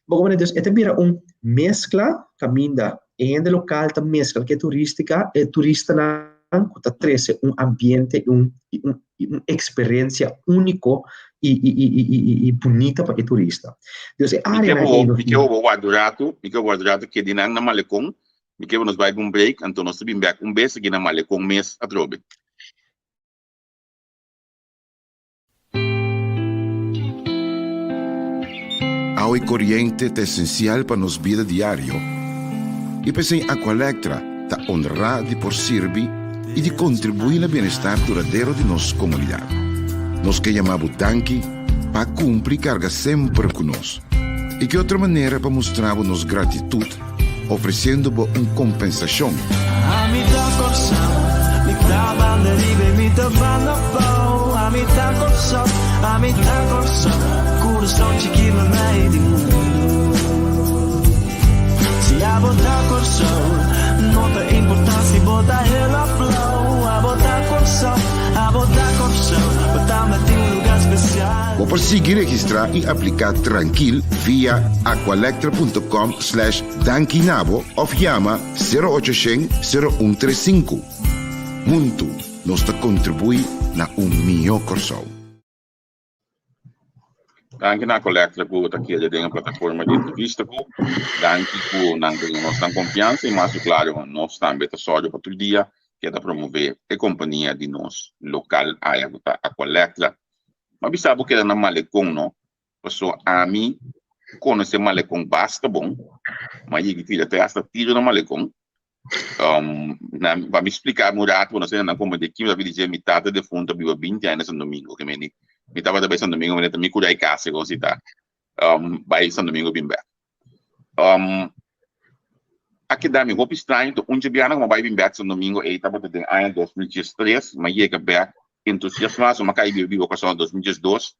Bo komprendé? Dus e ta bira un meskla kaminda e hende lokal ta meskla ku e turístika e turistanan ku ta trese un ambiente un un i un eksperensia úniko i i i i i i bunita pa e turista. Dus e Mi ke áreanan bo ei nos mi ke bo wak un ratu, mi ke bo wak un ratu kedi nan na Malekon, mi ke bo nos bai pa un break, anto nos ta bin bek un bes aki na Malekon mes atrobe. Awa i koriente ta esensial pa nos bida diario i p'esei Aqualectra ta honrá di por sirbi i di kontribuí na bienestar duradero di nos komunidat. Nos ke yama bo danki pa kumpli karga semper ku nos. I ki otro manera pa mustra bo nos gratitut ofresiendo bo un kompensashon? Ami ta Kòrsou, mi ta banda riba i mi ta banda abou. Ami ta Kòrsou, ami ta Kòrsou, kurason chikí mei di mundu. Si abo ta Kòrsou, no ta importá si bo ta hel òf blou. Abo ta Kòrsou, abo ta Kòrsou, bo tambe tin un lugá spesial. Bo por sigui registrá i apliká trankil via aqualectra.com slash dankinabo òf yama sero ocho shen sero un tres sinku. Huntu nos ta kontribuí na un mihó Kòrsou. Danki na Aqualectra ku ta kere den e plataforma di entrevista ku. Danki ku nan ta duna nos nan konfiansa i mas ku klaro nos tambe ta sòru pa tur dia keda promové e kompania di nos lokal aya ku ta Aqualectra. M'a bisa bo keda na Malecon no, paso ami konosé Malecon basta bon, m'a yega tira te hasta tiro na Malecon. Um, na, pa mi splika un rato, no sé, nan como de kim mi dice, mi tata defunto biba 20 años na San Domingo, que meni, mi tabata bai San Domingo, mi mi cura casa con si ta, um, bai San Domingo bin back. Um, a keda mi hopi straño, to un biana como bai bin back San Domingo, ei tabata den aña 2013, ma yega back entusiasmado, so ma kai biba biba Kòrsou 2012,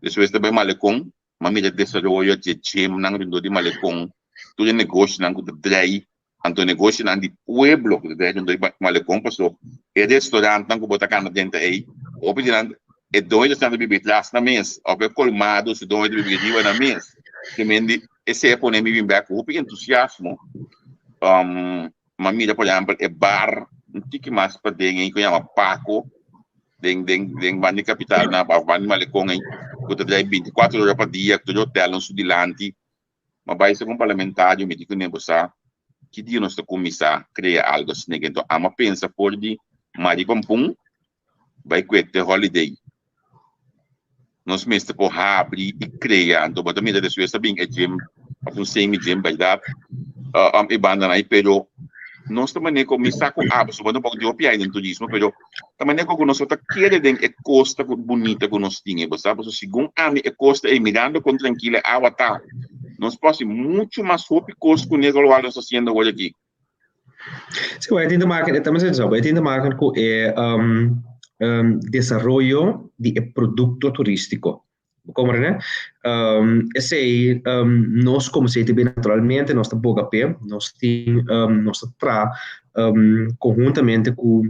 despues ta bai Malecon, ma mira desaroyo dje gymnan rondó di Malecon, tur e negoshonan ku ta drei, anto negoshonan di pueblo ku ta drei rondó di Malecon, paso e restaurantnan ku bo ta kana drenta ei, hopi di nan e doño ta bibi tras nan mes, òf e kolmado su doño ta bibi riba nan mes. Ke men di esei a pone mi bin bèk ku hopi entusiasmo. M'a mira por ehèmpel e bar un tiki mas paden ei ku yama Paco, den den den banda di kapital na of banda di Malecon ei ku ta drai binti kuater ora pa dia ku tur e hotelnan su dilanti. Ma bai ser un parlamentario, mi di ku ne, bo sa ki dia nos ta kuminsá krea algu asina aki. Anto amo a pensa for di Maripampun bai kue te Holiday. Nos mester por habri i krea. Anto bo ta mira despues ta bin e gym, of un semi gym, bèrdat? E bandanan ei, pero nos ta manera ku mi sa ku abo so bo no por di hopi ai den turismo, pero ta manera ku nos no ta kere den e kosta ku bunita ku nos tin ei, bo sa? Pasobra segun ami e kosta ei mirando kon trankil e awa ta, nos por hasi muchu mas hopi kos ku ne lokual nos ta hasiendo awor aki. Sí, bo e tin te maken, e tambe bo e tin te maken ku e desaroyo di e produkto turístiko. Bo komprende? Esei nos komo CTB naturalmente nos ta boga p'e, nos tin nos ta traha konhuntamente ku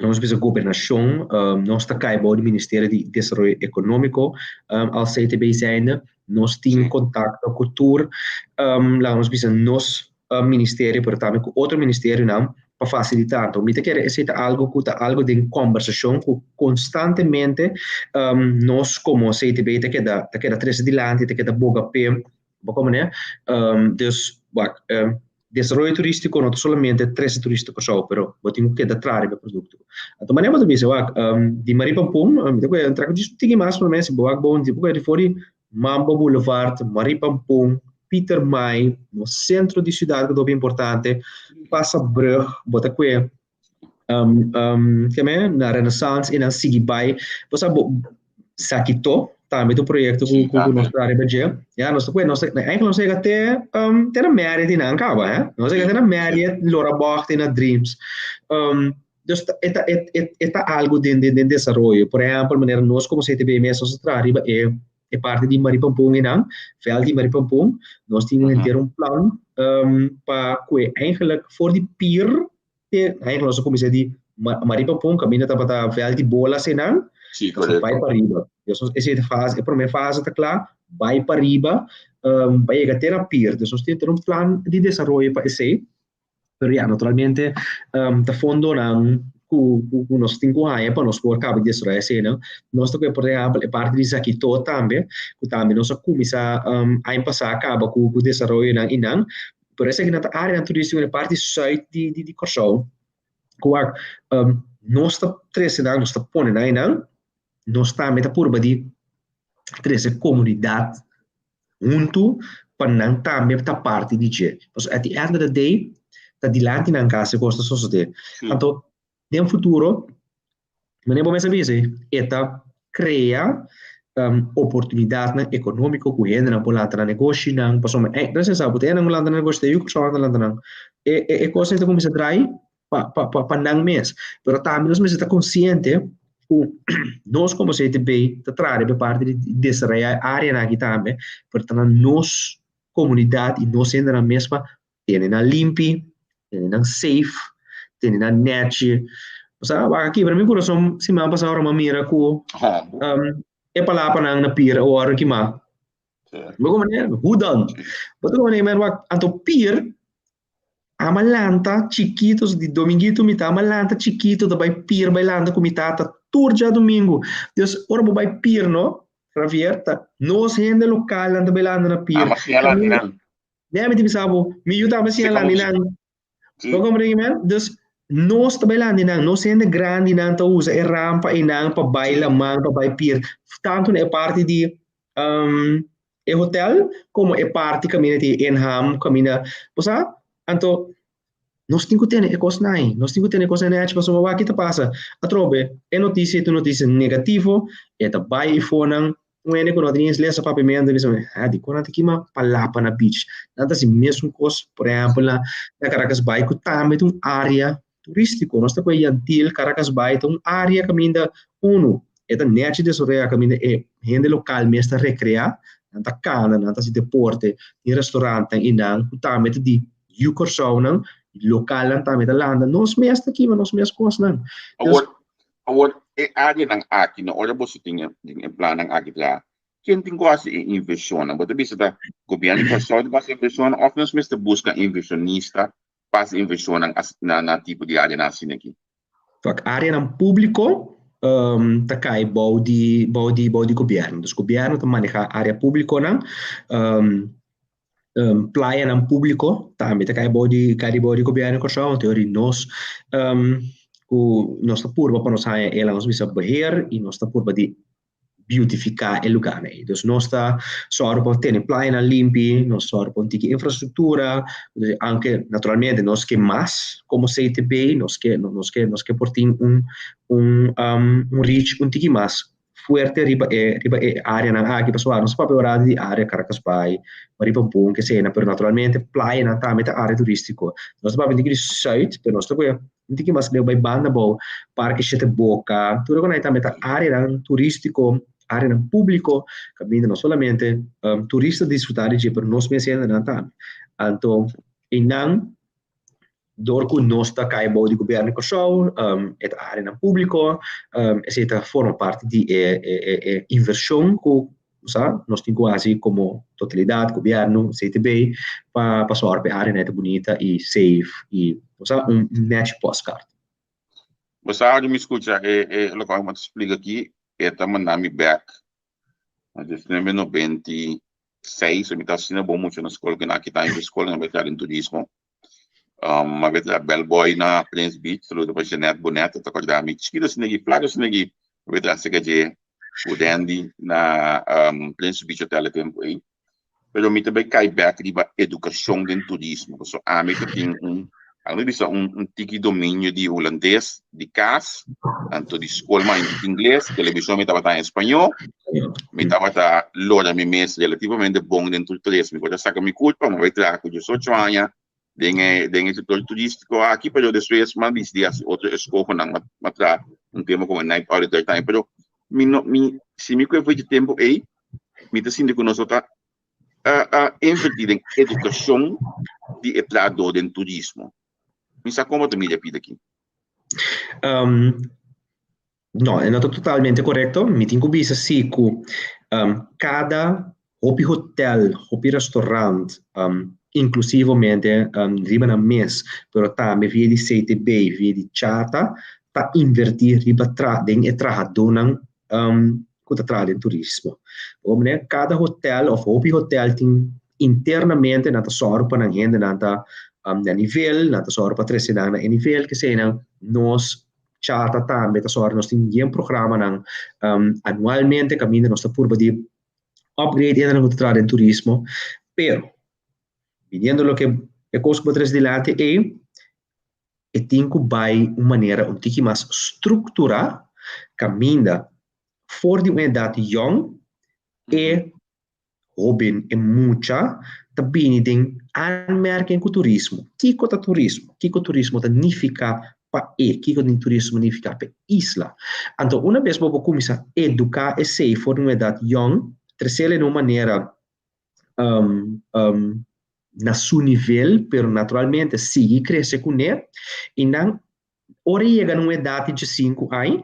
nos bisa gobernashon, nos ta kai bou di Ministerio di Desaroyo Ekonómiko al CTB zijnde, nos tin kontakto ku tur laga nos bisa nos ministerio pero tambe ku otro ministerionan pa fasilitá. Anto mi ta kere esei ta algu ku ta algu den kòmbersashon ku konstantemente nos komo CTB ta keda ta keda trese dilanti, ta keda boga p'e, bo komprende? Dus wak desaroyo turístiko no ta solamente trese turista Kòrsou pero bo tin ku keda traha riba e produkto. Anto manera bo ta bisa wak di Maripampun mi ta kue traha ku djis un tiki mas promé si bo wak bon bo kue di for di Mambo Boulevard, Maripampun, Pietermaai, nos sentro di siudat ku ta hopi importante, pasa brug, bo ta kue keme na Renaissance i nan sigui bai. Bo sa bo Sakito tambe ta un proyekto ku ku nos ta riba dje. Ya nos ta kue nos ta eigenlijk nos a yega te te na Marriott i nan kaba he. Nos a yega te na Marriott, Lora Bocht i na Dreams. Dus e ta e ta algu den den desaroyo. Por ehèmpel manera nos komo CTB mes nos a traha riba e e parti di Maripampun einan, vèlt di Maripampun, nos tin un henter un plan pa ku e eigenlijk for di pier te eigenlijk nos a kuminsá di Maripampun kaminda tabata vèlt di bolas einan, nos a bai pariba. Dus nos esei ta fase e promé fase ta kla, bai pariba pa yega te na pier. Dus nos tin henter un plan di desaroyo pa esei. Pero ya, naturalmente ta fondonan ku ku nos tin ku haña pa nos por kaba di desaroyá eseinan. Nos ta kohe por ehèmpel e parti di Zakito tambe, ku tambe nos a kuminsá aña pasá kaba ku ku desaroyonan einan. Pero esakinan ta áreanan turístiko den e parti sùit di di Kòrsou ku wak nos ta trese nan, nos ta pone nan einan, nos tambe ta purba di trese komunidat huntu pa nan tambe ta parti di dje. Pasobra at the end of the day, ta dilanti nan kas e kos ta sosodé. Anto, den futuro, manera bo mes a bisa, e ta krea oportunidatnan ekonómiko ku hendenan por lanta nan negoshinan, pasobra gracias a bo ta hendenan ku lanta nan negoshi ta yu Kòrsou nan ta lanta nan. E e kos ei ta kuminsá drai pa pa pa pa nan mes. Pero tambe nos mester ta konsiente ku nos komo CTB ta traha riba e parti di desaroyá e áreanan aki tambe, pero ta na nos komunidat i nos hendenan mes pa tene nan limpi, tene nan safe, tene nan nèchi. Osea, wak a kibra mi kurason siman pasá ora mi a mira ku e palapanan na pir a wòrdu kimá. Bo komo manera, hoe dan? Bo ta komo manera, wak, anto pir Ama lanta chikito, di dominguito mi ta ama lanta chikito ta bai pir bai lanta ku mi tata tur djadumingu. Dus ora bo bai pir no, Javier, ta nos hende lokalnan ta bai lanta na pir. Ama siña landi nan. Nee, mi ta bisa bo, mi yu tambe siña landi nan. Bo comprende men? Dus nos ta bai landi nan, nos hende grandinan ta usa e rampa einan pa bai laman, pa bai pir. Tantu na e parti di e hotel como e parti caminda di inham caminda bo sa anto nos tin cu tene e cosnan ahi nos tin cu tene e cosnan ahi pasobra wak ki ta pasa atrobe e noticia ta un noticia negativo e ta bay efonan un hende cu no tin eens lesa papiamento ta bisa ha dicon nan ta kima palapa na beach nan ta haci mesun cos por ehempel na Caracas Bay cu tambe ta un area turístiko. Nos ta kohe Yantil, Caracas Bay ta un área kaminda unu e ta nèchi desaroyá kaminda e hende lokal mes ta rekreá, nan ta kana, nan ta hasi deporte, tin restaurantnan i nan ku tambe ta di yu Kòrsounan, lokalnan tambe ta landa. Nos mes ta kima nos mes kosnan. Awor, awor e áreanan aki no ora boso tin e tin e plannan aki traha, ken tin ku hasi e invershonnan? Bo ta bisa ta gobièrnu di Kòrsou tin ku hasi invershonnan òf nos mester buska invershonista pas inversionnan na na tipo di áreanan asina aki? Wak, áreanan públiko ta kai bou di bou di bou di gobièrnu. Dus gobièrnu ta manehá área públikonan. Playanan públiko tambe ta kai bou di kai di bou di gobièrnu di Kòrsou, anto di nos ku nos ta purba pa nos haña e laga nos bisa beheer i nos ta purba di beautifiká e lugánan ei. Dus nos ta sòru pa tene playanan limpi, nos sòru pa un tiki infrastruktura, aunke naturalmente nos ke mas komo CTB, nos ke nos ke nos ke por tin un un un reach un tiki mas fuerte riba e riba e areanan aki pasobra nos papia ora di area Caracas Bay, Maripampoen kesena pero naturalmente playanan tambe ta area turistico. Nos ta papia un tiki di Zuid pero nos ta kohe un tiki mas leu bai banda abou Parke Shete Boca tur e tambe ta areanan turistico areanan publico kaminda no solamente turista disfruta di dje pero nos mes hendenan tambe. Anto einan Dor ku nos ta kai bou di gobièrnu di Kòrsou, e ta áreanan públiko, esei ta forma parti di e e invershon ku sa nos tin ku hasi komo totalidat, gobièrnu, CTB, pa pa sòru pa e áreanan ta bunita i safe i sa un nèchi pòstkart. Bo sa ora mi skucha e e loke bo ta splika aki, e ta manda mi bèk na 1996, mi ta asina bon mucha na skol ku nan a kita mi di skol, nan bai traha den turismo. Um, a beta bellboy na Prince Beach, saludo pa Jeanette Bonet, ta acorda mi chiquito asina aquí, flaco asina aquí, a beta cerca dje cu Randy na um, Prince Beach Hotel e tempo ei. Pero mi ta bay cai back riba educacion den turismo, paso ami ta tin un, ami bisa un, un tiki dominio di hulandes, di cas, anto di school ma in ingles, television mi tabata en español, mi tabata lora mi mes relativamente bon den tur tres, mi por a saca mi culpa, mi bai traha cu 18 aña den e, den e sector turístico aki, pero despues mi a dicidi haci otro escohonan, mi a traha un tempo como night auditor tambe, pero mi no, mi, si mi cu e fecha tempo ey, mi ta sinti cu nos no ta a inverti den educacion di e trahador den turismo. Mi sa como ta mira e pida aki. No, e no ta totalmente korekto. Mi tin ku bisa si ku kada hopi hotel, hopi restaurant, inklusivamente riba nan mes, pero tambe via di CTB, via di Chata, ta invertí riba tra den e trahadónan ku ta traha den turismo. Bo mira kada hotel òf hopi hotel tin internamente nan ta sòru pa nan hendenan ta na nivel, nan ta sòru pa trese nan na e nivel, keseinan nos Chata tambe ta sòru nos tin yen programanan anualmente kaminda nos ta purba di upgrade hendenan ku ta traha den turismo, pero biniendo loke e kos ku bo trese dilanti ei, e tin ku bai un manera un tiki mas strukturá kaminda for di un edat yòn e Hóben e mucha ta bini den aanmerking ku turismo. Kiko ta turismo? Kiko turismo ta nifiká pa e? Kiko tin turismo nifiká pa e isla? Anto una bes bo por kuminsá eduká esei for di un edat yòn, tresel e na un manera na su nivel, pero naturalmente sigui krese kuné, i nan Ora e yega na un edat di djesinku aña,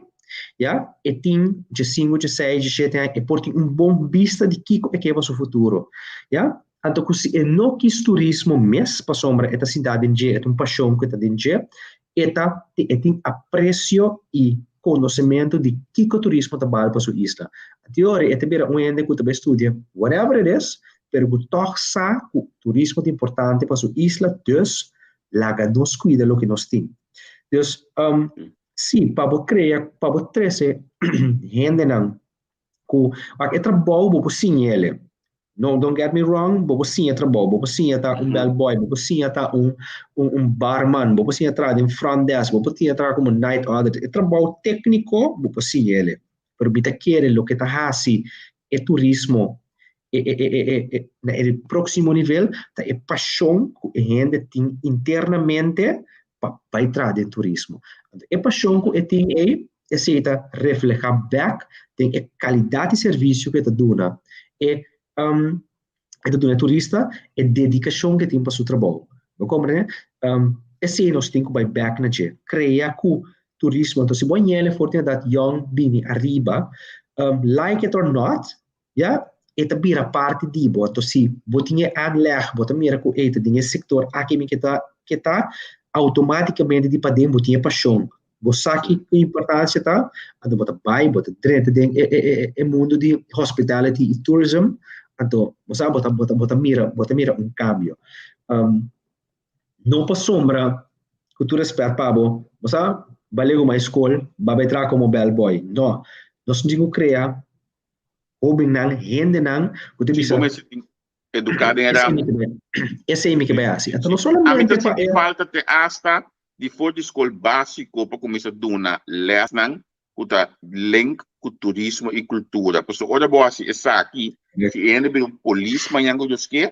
ya, e tin djesinku, djeseis, djeshete aña, e por tin un bon bista di kiko e ke pa su futuro, ya. Anto ku si e no kis turismo mes, pasobra e ta sinta den dje, e ta un pashon ku e ta den dje, e ta e tin apresio i konosementu di kiko turismo ta bal pa su isla. Anto ora e ta bira un hende ku ta bai studia whatever it is, pero ku tòg sa ku turismo ta importante pa su isla, dus Laga nos cuida loke nos tin. Dus, um, sí, pa bo crea, pa bo trece hendenan cu, wak, e trabou bo por siña ele. No, don't get me wrong, bo por siña trabou, bo por siña ta un bellboy, bo por siña ta un, un, un barman, bo por siña traha den front desk, bo por siña traha como night auditor. E trabou técnico bo por siña ele. Pero mi ta kere loke ta hasi e turismo e, e, e, e, e, na e próximo nivel ta e pashon ku e hende tin internamente pa bai traha den turismo. Anto e pashon ku e tin ei, esei ta reflehá bèk den e kalidat di servisio ku e ta duna. E, um, e ta duna e turista e dedikashon ku e tin pa su trabou. Bo komprende? Um, esei nos tin ku bai bèk na dje. Krea ku turismo. Anto si bo a ñele for di edat yòn bini ariba, um, like it or not, ya, e ta bira parti di bo. Anto si bo tin e aanleg, bo ta mira ku ey ta den e sektor aki mi ke ta ke ta, outomátikamente di paden bo tin e pashon. Bo sa ki ku importansia ta, anto bo ta bai, bo ta drenta den e e e e mundu di hospitality i tourism. Anto, bo sa, bo ta, bo ta, bo ta mira, bo ta mira un kambio. Um, no pasobra, ku tur rèspèt pa bo, bo sa, ba legumai skol, ba bai traha komo bellboy. No. Nos tin ku krea hóbennan, hendenan ku ta Si bisa, bo mester tin eduká den e esei ramo. mi ke bai, esei mi ke bai hasi. Anto no Ami solamente ta pa sinti e. falta te asta di for di skol básiko pa kuminsá duna lèsnan ku ta link ku turismo i kultura. Pasobra ora bo hasi esaki, si e hende bira un polis mañan ku Dios ke,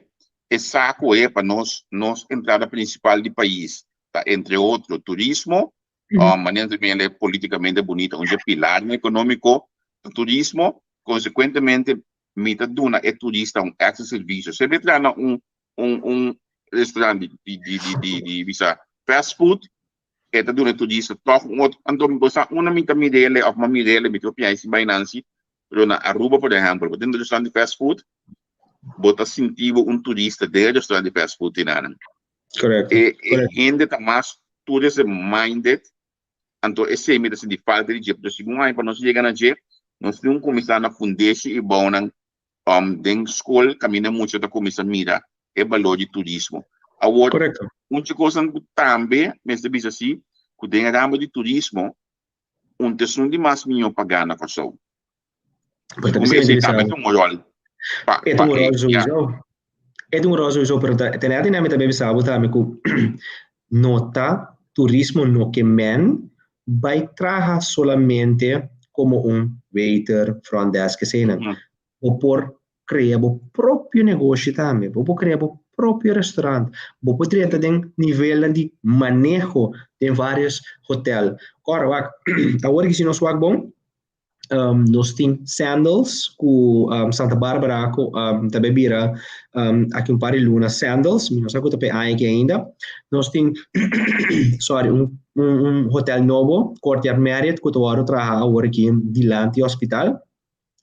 e sa ku e pa nos nos entrada prinsipal di pais ta entre otro turismo, manera ta bini politikamente bunita, un dje pilarnan ekonómiko ta turismo, konsekuentemente mi ta duna e turista un èkstra servisio. Si e traha na un un un restaurant di di di di di di bisa fast food, e ta duna e turista tòg un otro. Anto bo sa unda mi ta mir'el òf mi a mir'el, mi ta papia esei bai Nancy, pero na Aruba por ehèmpel, bo ta den un restaurant di fast food, bo ta sinti bo un turista den e restaurant di fast food tinanan. Correcto. E e hende ta mas tourism minded, anto esei mi ta sinti falta di dje. Pero segun aña pa nos yega na dje, nos tin un kuminsá na fundeshi i bounan um, den skol kaminda mucha ta kuminsá mira e balor di turismo. Awor, Correcto. un dje kosnan ku tambe mester bisa si, ku den e ramo di turismo, un ta esun di mas mihó pagá na Kòrsou. Pues ta Segun mi bisa esei mi tambe bisa. ta un ròl pa E ta pa un e ròl ya. sowieso. E ta un ròl sowieso, pero ta tenè atinè mi ta bisa bo tambe ku no ta turismo no ke men bai traha solamente komo un waiter, front desk eseinan. Bo por krea bo propio negoshi tambe, bo por krea bo propio restaurant, bo por drenta den nivelnan di maneho den varios hotel. Ora wak, awor ki si nos wak bon, Um, nos tin Sandals ku um, Santa Barbara ku um, ta bai bira um, aki un par di luna Sandals, mi no sa ku ta pe aña aki ainda. Nos tin sorry, un, un, un hotel nobo, Courtyard Marriott, ku ta wòrdu traha awor aki dilanti hospital.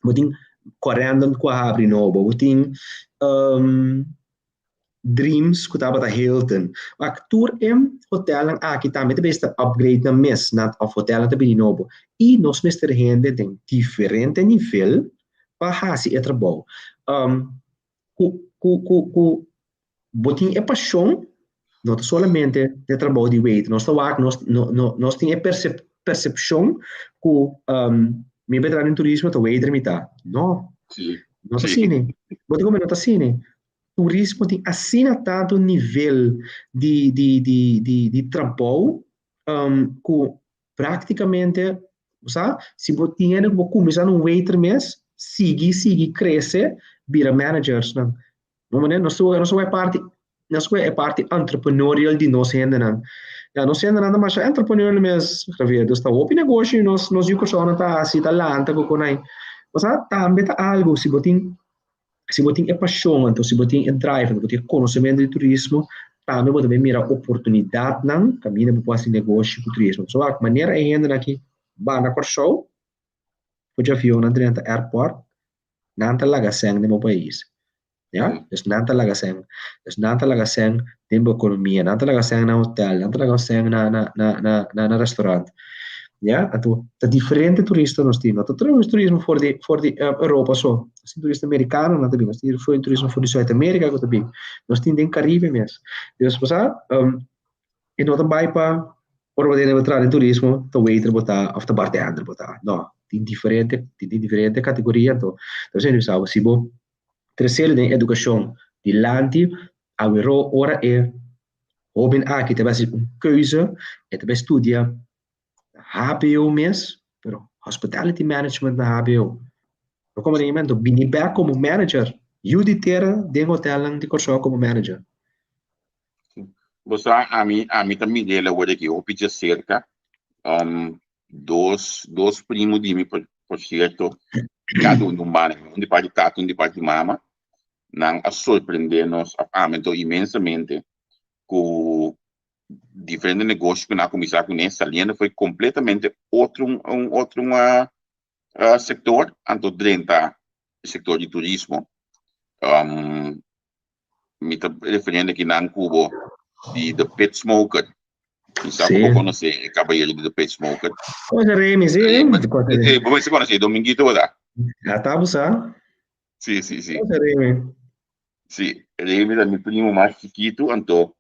Bo tin Corendon ku a habri nobo. Bo tin um, Dreams ku tabata Hilton. Wak, tur e hotelnan aki tambe ta bes ta upgrade nan mes, nan of hotelnan ta bini nobo. I nos mester hende den diferente nivel pa hasi e trabou. Um, ku, ku, ku, ku bo tin e pashon, no ta solamente e trabou di waiter. Nos ta wak, nos, no, no, nos tin e percep, percepcion ku um, mi be traha den turismo ta waiter mi ta. No. Sí. No ta Sí. asina. Bo ta come no ta asina. Turismo tin asina tantu nivel di di di di di trabou um, ku práktikamente, bo sa, si bo tin hende ku bo kuminsá na un waiter mes, sigui sigui krese bira managersnan. Bo manera nos ta nos ta wak parti nos ta wak e parti entrepreneurial di nos hendenan. Ya nos hendenan ta masha entrepreneurial mes, Javier. Dus ta hopi negoshi nos nos yu Kòrsounan ta hasi, ta lanta ku konai. Bo sa, tambe ta algu si bo tin si bo tin e pashon, anto si bo tin e drive, anto bo tin e konosementu di turismo, tambe bo ta bin mira oportunidatnan kaminda bo por hasi negoshi ku turismo. So wak, manera e hendenan aki ba na Kòrsou, ku djavion nan drenta airport, nan ta laga sèn den bo pais. Ya, dus nan ta laga sèn. Dus nan ta laga sèn den bo ekonomia, nan ta laga sèn na hotel, nan ta laga sèn na na na na na na restaurant. Ya, anto ta diferente turista nos tin. No ta turismo for di for di Europa so. Nos tin turista merikano nan ta bin, nos tin turismo for di Zuid Amerika ku ta bin. Nos tin den Karibe mes. Dus bo sa, e no ta bai pa ora bo tene bo traha den turismo ta waiter bo ta òf ta bartender bo ta. No, tin diferente tin diferente kategoria anto. Ta bisa si bo Tercero den educacion dilanti awero ora e hoben aki ta bai haci un keuze e ta bai studia hbo mes pero hospitality management na hbo lo como den momento bini bek como manager yu di tera den hotelnan di Corsou como manager. Bo sa ami ami ta mir'el awor aki hopi djacerca um Dos, dos primo di mi, por, por cierto, cada un di un banda, un di parti tata, un di parti mama, nan a sorprende nos, of ami anto inmensamente, cu diferente negocio cu nan a cuminsa cune, saliendo foi completamente otro, un otro un uh, sector, anto drenta e sector di turismo. Um, mi ta referiendo aki nan cubo di The Pit Smoker. Mi sa ku bo konosé e kabayero di The Pit Smoker. Konosé Remy, sí. Eh, bo mester konosé Dominguito, bo ta? Ja, ta bo sa. Sí, sí, sí. Ose Remy. Sí, Remy ta mi primo mas chikitu, anto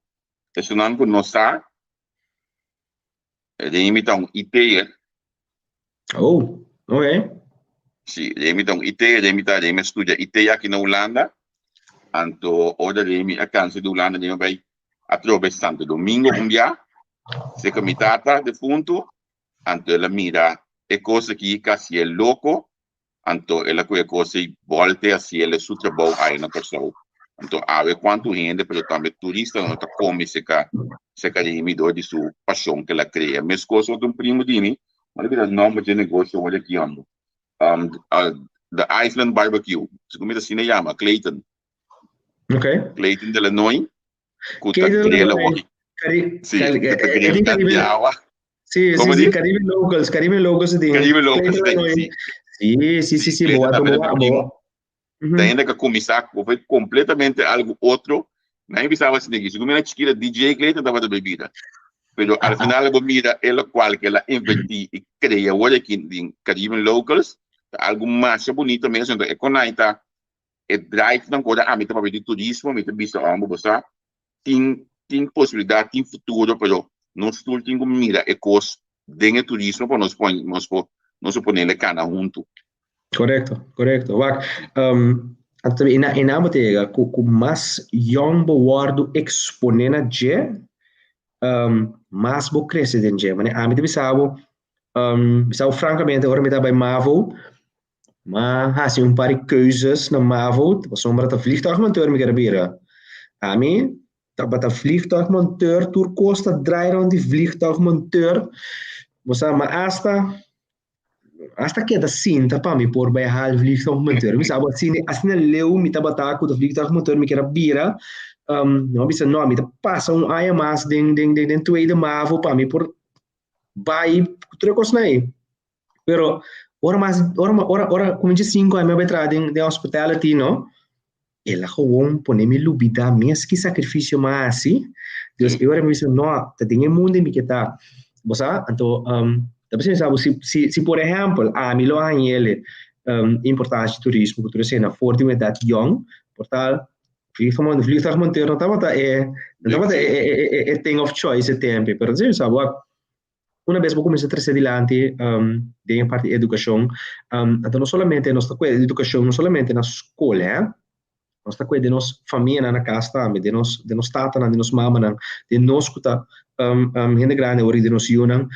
esunnan ku no sa, Remy ta un IT'er. Oh, ok. Sí, Remy ta un IT'er, Remy ta, Remy a studia IT aki na Hulanda, anto ora Remy a kansa di Hulanda, Remy a bai atrobe Santo Domingo un bia, serka mi tata defuntu, anto el a mira e kos aki ka hasié loko, Anto el a kohe kos ei bòlte hasi el e su trabou aya na Kòrsou. Anto awe kuantu hende pero tambe turistanan ta kome seka seka Remy dor di su pashon ku el a krea. Meskos otro un primo di mi, mi a bira nòmber dje negosio awor aki hòmber, The Island Barbecue, segun mi ta asina e yama, Clayton. Okay. Clayton de Lanoy, ku ta grill awor. Sí, ku ta grill di awa. Sí, sí, sí, Caribe Locals, Caribe Locals se tin. Caribe Locals se tin, sí. Sí, sí, sí, sí, boa, boa, boa. Ta hende ka kuminsá ku foi kompletamente algu otro. Nan bisaba asina aki, segun mi era chikita DJ Clayton tabata bebida. Pero al final bo mira e lokual ke el a invertí i krea awor aki den Caribbean Locals, ta algu masha bunito mes. Enton e konai ta e drivenan ku ora ami ta papia di turismo, mi ta bisa ora bo sa tin tin posibilidat, tin futuro, pero nos tur tin ku mira e kos den e turismo pa nos por nos por nos por ponele kana huntu. Korekto, korekto. Wak, um, anto e na e na bo ta yega ku ku mas yòn bo wòrdu eksponé na dje, um, mas bo krese den dje. Manera ami ta bisa bo, um, bisa bo frankamente ora mi ta bai mavo, M'a hasi un par di keuzes na mavo, pasobra ta vliegtuigmonteur mi ker a bira. Ami tabata vliegtuigmonteur, tur kos ta draai rond di vliegtuigmonteur. Bo sa, m'a asta, asta keda sinta pa mi por bai haal vliegtuigmonteur. Mi sa bo asina, asina leu mi tabata ku ta vliegtuigmonteur mi ker a bira. Mi a bisa no, mi ta pasa un aña mas den den den tweede mavo pa mi por bai ku tur e kosnan ei. Pero ora mas ora ora ora kuminsha sinku aña mi a bai traha den den hospitality no, el a gewoon pone mi lubida mes ki sakrifisio mi a hasi. Dus e ora mi bisa no, ta den e mundu mi ke ta. Bo sa? Anto ta bisa mi sa bo si si si por ehèmpel ami lo a haña el importansha di turismo ku tur esei for di un edat yòn por tal vliegtuigmonteur no tabata e no tabata e e e thing of choice e tempu pero ta bisa mi sa bo Una bes bo kuminsá trese dilanti den e parti di edukashon, anto no solamente nos ta kuida di edukashon no solamente na skol hè, nos ta kuida di nos famianan na kas tambe, di nos di nos tatanan, di nos mamanan, di nos ku ta hende grandi awor i di nos yunan.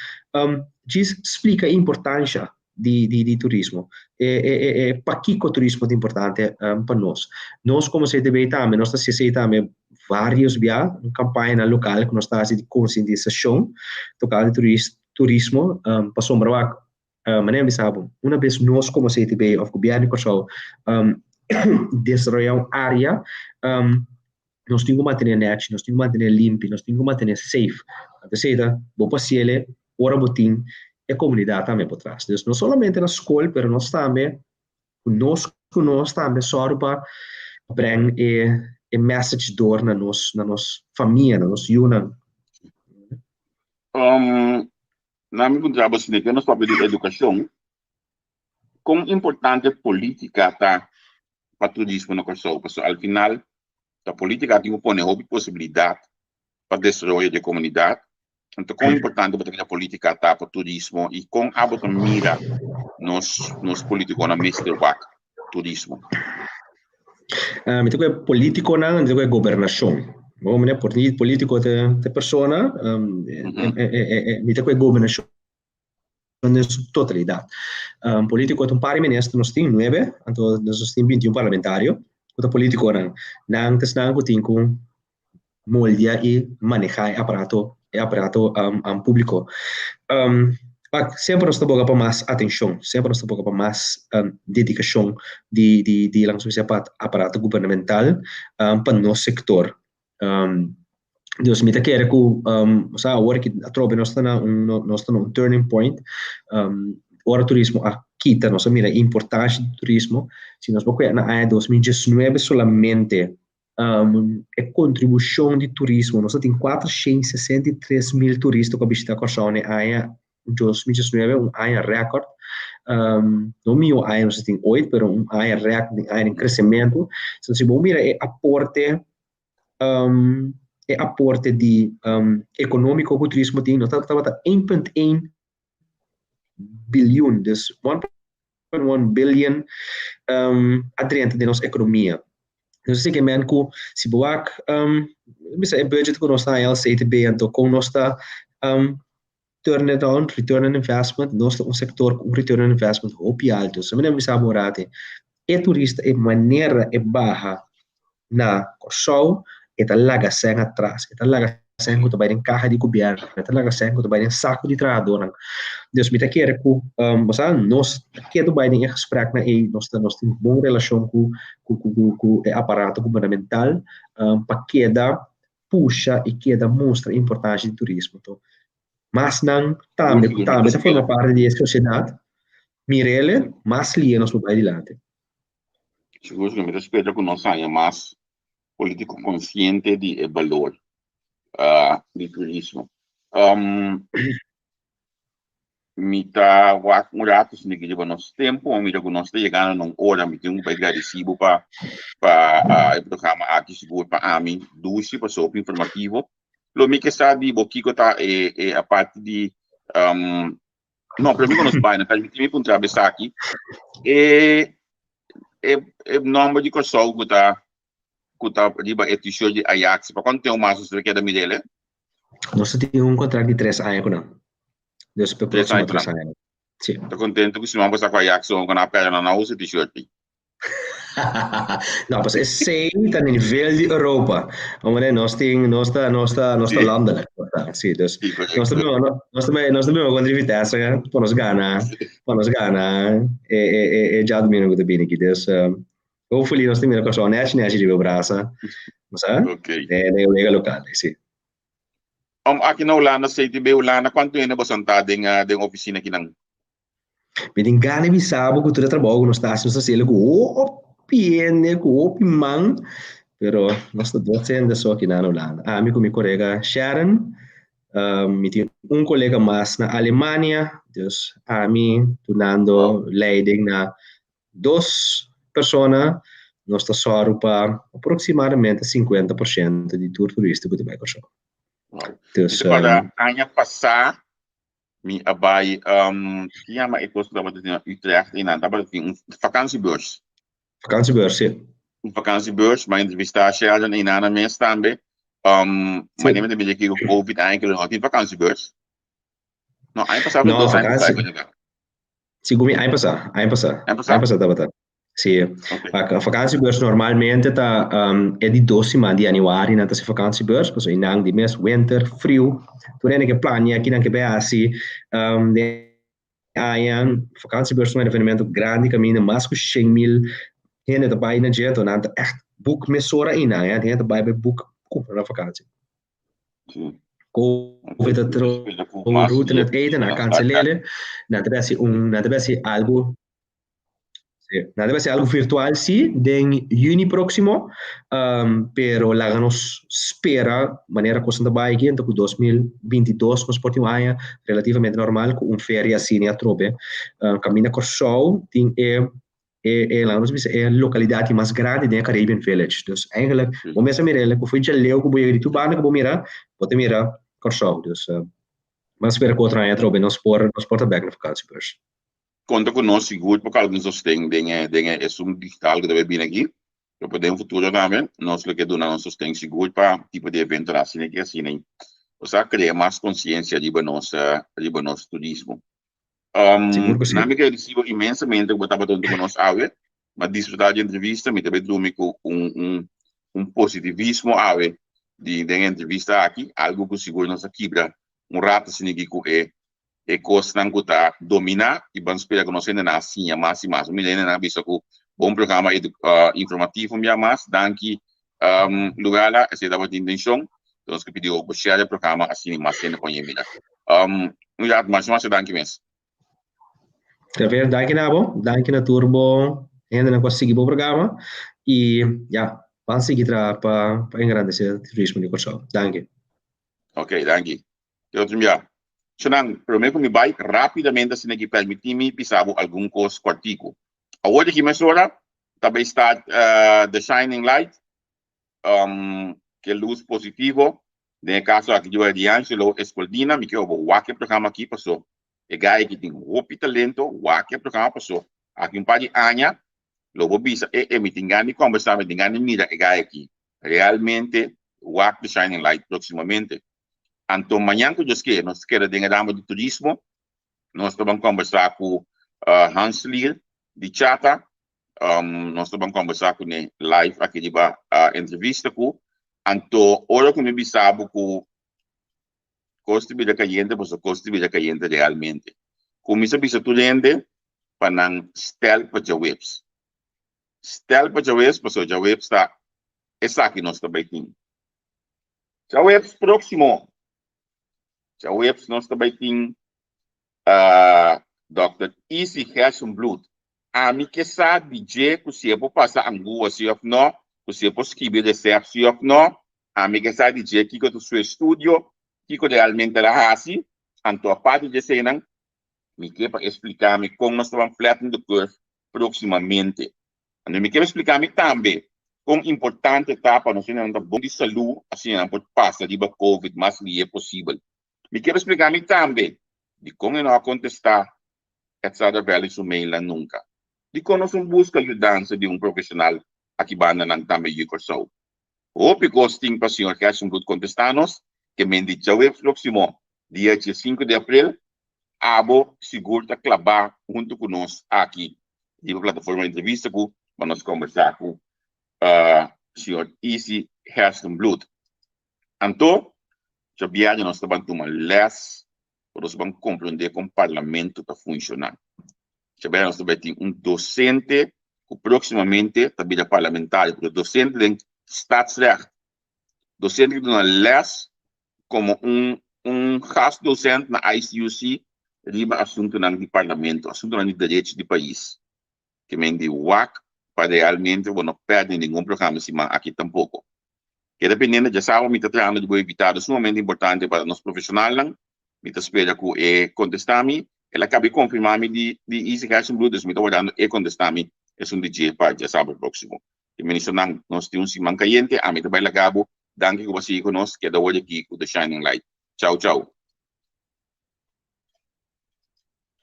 Djis splika e importansha di di di turismo, e e e e pakiko turismo ta importante pa nos. Nos komo CTB tambe nos ta hasi esei tambe varios bia, un kampañanan lokal ku nos ta hasi di konsientisashon tokante turis turismo pasobra wak manera mi bisa bo una bes nos komo CTB òf gobièrnu di Kòrsou desaroyá un área nos tin ku mantené nèchi, nos tin ku mantené limpi, nos tin ku mantené safe. Anto esei ta bo por hasiel ora bo tin e komunidat tambe por tras. Dus no solamente na skol, pero nos tambe, ku nos ku nos tambe sòru pa breng e e message dor na nos na nos famia, na nos yunan. Na mi puntra bo si nos papia di edukashon, kon importante polítika ta pa turismo na Kòrsou? Pasobra al final ta polítika tin ku pone hopi posibilidat pa desaroyo di e komunidat. Anto kon importante bo ta kere polítika ta pa turismo i kon abo ta mira nos nos politikonan mester wak turismo? Mi ta kue politikonan, mi ta kue gobernashon. Bo mane politiko ta ta persona, mi ta kue gobernashon den su totalidat. Politiko ta un par di minister nos tin, nuebe, anto nos tin binti un parlamentario ku ta politikonan. Nan ta esnan ku tin ku moldia i manehá e aparato e aparato públiko. Wak, semper nos ta boga pa mas atenshon, semper nos ta boga pa mas dedikashon di di di laga nos bisa pa aparato gubernamental pa nos sektor. Dus mi ta kere ku osea awor ki atrobe nos ta na un nos ta na un turning point ora turismo a kita nos a mira e importansha di turismo si nos bo kue na aña dos mil diesnuebe solamente e kontribushon di turismo nos a tin kuater shen i sesenta i tres mil turista ku a bishita Kòrsou na e aña 2019, un aña rèkòrt. No mihó aña nos tin ooit, pero un aña rèk, un aña den kresementu. So si bo mira e aporte, e aporte di ekonómiko ku turismo tin, nos tabata 1.1 biljoen, dus 1.1 billion a drenta den nos ekonomia. Nos a sigui men ku si bo wak bisa e budget ku nos ta haña LCTB anto kon nos ta turn it on, return on investment, nos ta un sektor ku un return on investment hopi alto. So mi ta bisa bo un rati, e turista e manera e baha na Kòrsou e ta laga sèn atras, e ta laga sèn ku ta bai den kaha di gobièrnu, e ta laga sèn ku ta bai den saku di trahadónan. Dus mi ta kere ku bo sa nos ta ketu bai den e gespreknan ei, nos ta nos tin bon relashon ku ku ku e aparato gubernamental pa keda pusha i keda mustra importansha di turismo. To mas nan tambe ku tambe ta forma parti di e sosiedat mir'el mas lia nos por bai dilanti. Sigur sigur, mi ta spera ku nos haña mas polítiko konsiente di e balor di turismo. Mi ta wak un rato si mi ke riba nos tempu, mi mira ku nos ta yegando na un ora, mi tin ku bai gradisí bo pa pa e programa aki, sigur pa ami dushi pasobra hopi informativo. Lo mi ke sa di bo kiko ta e e aparte di No, pero mi conoce Biden, permití mi puntra esaki. E, e, e nomber di Kòrsou ku ta ku ta riba e t-shirt di Ajax, pa kuantu tempu mas nos keda mir'el? Nos tin un kontrakt di tres aña ku nan. Dus pa Tres próksimo aña ku tres nan. aña. Sí. Ta kontentu ku siman pasá ku Ajax ku nan a pèrdè nan a usa e t-shirt ei. No, pues esei ta nivel di Europa. Hombre, nos tin, nos ta, nos ta, nos ta Sí. landelijk. Sí, dus Sí, nos ta correcto. bima, nos ta bima, nos ta bima contra Vitesse, hè, pa nos gana, pa nos gana e, e, e, e djadomingo ku ta bini aki. Dus, um, hopefully nos ta mira Kòrsou nèchi nèchi riba brasa, bo sa, Ok. den, den wega lokal, sí. Om aki na Hulanda, CTB Hulanda, kuantu hende bo santá den, uh, den ofisina akinan? Mi tin gana di bisa bo ku tur e trabou ku nos ta hasi, nos ta hasiel ku hopi hende, ku hopi man, pero nos ta dos hende so aki na Hulanda. Ami ku mi kolega Sharon, mi tin un kolega mas na Alemania, dus ami dunando leiding na dos persona, nos ta sòru pa aproksimadamente 50% di tur turista ku ta bai Kòrsou. Wow. Dus, Mi ta kòrda aña pasá Mi a bai, um, ki yama e kos ku tabata tin na Utrecht i nan tabata tin un vakantiebeurs. Vakantiebeurs, sí. Un vakantiebeurs, mi a entrevistá Sheldon i Nana mes tambe. Um, Sí. ma neem ta mira ki ku COVID eigenlijk no tin vakantiebeurs. No, aña pasá of No, dos aña pasá vakantie. Segun mi aña pasá, aña pasá. Aña pasá? Aña pasá tabata. Sí. Okay. Vakantiebeurs normalmente ta um, e di dos siman di januari nan ta hasi vakantiebeurs, pasobra einan di mes winter, friu, tur hende ke plania kinan ke bai hasi um, den aña. Vakantiebeurs ta un evenemento grandi kaminda mas ku 100.000 hende ta bai na dje, enton nan ta echt boek mesora einan, eh. Hende ta bai bai boek kumpra nan vakantie. Sí. Covid a trow route net eten, nan a kansel'e, nan ta bai hasi un, nan ta bai hasi algu Sí, nan debe ser algo virtual sí den juni próximo, um, pero laga nos spera manera cosnan ta bai aki, anto cu 2022 nos por tin un aña relativamente normal cu un feria asina atrobe. Um, caminda Kòrsou tin e e e laga nos bisa e localidad mas grandi den e Caribbean Village. Dus eigenlijk bo mes a mira el cu foi djaleu cu bo yega di tur banda cu bo mira, bo ta mira Kòrsou. Dus uh, mas spera cu otro aña atrobe nos por nos por ta bek na vakantiebeurs. Konta ku nos sigur pa algun sosten den e den e esun digital ku ta bai bini aki, pero pa den futuro tambe nos lo ke duna nos sosten sigur pa tipo di eventonan asina aki asina i osea krea mas konsiensia riba nos riba nos turismo. Sigur ku si. Nan mi gradisi bo inmensamente ku bo tabata huntu ku nos awe. Mi a disfruta di e entrevista, mi ta bai drumi ku un un un positivismo awe di den e entrevista aki, algu ku sigur nos a kibra un rato asina aki ku e e kosnan ku ta dominá i ban spera ku nos hendenan a siña mas i mas. Mi hendenan a bisa ku bon programa informativo un bia mas. Danki Lugala, esei tabata intenshon. Nos ke pidi bo share e programa asina mas hende por ñe mira. Un rato mas, masha danki mes. Javier, danki na bo, danki na tur bo hendenan ku a sigui bo programa i ya, ban sigui traha pa pa engrandesé turismo di Kòrsou. Danki. Ok, danki. Te otro bia. Shonan, promé ku mi bai, rápidamente asina ki permití mi bisa bo algun kos kòrtiku. Awor di ki mesora ta bai start The Shining Light, ke lus positivo, den e kaso aki di ora D'Angelo Escoldina, mi ke obo wak e programa aki paso e guy aki tin hopi talento, wak e programa paso aki un par di aña lo bo bisa e e mi tin gana di kombersá, mi tin gana di mira e guy aki realmente wak The Shining Light próximamente. Anto mañan ku Dios ke nos ta keda den e ramo di turismo, nos ta ban kombersá ku Hans Lier di Chata, nos ta ban kombersá kuné live aki riba entrevista ku anto ora ku mi bisa bo ku kos ta bira kayente pasobra kos ta bira kayente realmente. Kuminsá bisa tur hende pa nan stel pa djaweps. Stel pa djaweps pasobra djaweps ta esaki nos ta bai tin. Djaweps próksimo, djaweps nos ta bai tin Dòkter Izzy Gerstenbluth. Ami ke sa di dje ku si e por pasa angua si òf nò, ku si e por skibi resèpt si òf nò. Ami ke sa di dje kiko ta su estudio, kiko realmente el a hasi. Anto aparte di eseinan, mi ke pa e splika mi kon nos ta ban flatten the curve próksimamente. Anto mi ke pa e splika mi tambe kon importante ta pa nos hendenan ta bon di salú asina nan por pasa riba covid mas lihé posibel. Mi kier splika mi tambe dikon e no a kontestá Edsada Valley su mailnan nunka. Dikon nos no buska yudansa di un profeshonal aki banda nan tambe yu Kòrsou? Hopi kos tin pa señor Gerstenbluth kontestá nos ke men di djaweps próksimo dia diesinku di aprel abo sigur ta klabá huntu ku nos aki riba plataforma Entrevista ku pa nos kombersá ku señor Izzy Gerstenbluth. Anto, djabiaña nos ta ban tuma lès pa nos ban komprondé kon parlamento ta funshoná. Djabiaña nos ta bai tin un dosente ku próksimamente ta bira parlamentario, pero dosente den staatsrecht, dosente ku ta duna lès komo un un gastdocent na ICUC riba asuntunan di parlamento, asuntunan di derecho di pais. Ke men di wak pa realmente bo no pèrdè ningun programa siman aki tampoko. Keda pendiente djasaba mi ta trahando di bo invitado sumamente importante pa nos profesionalnan. Mi ta spera ku e kontestá mi. El a kaba di konfirmá mi di di Easy Cash and Blue dus mi ta wardando e kontestá mi esun di dje pa djasaba próksimo. E ministernan nos tin un siman kayente ami ta bai laga bo. Danki ku bo a sigui ku nos. Keda wòrdu aki ku The Shining Light. Chau chau.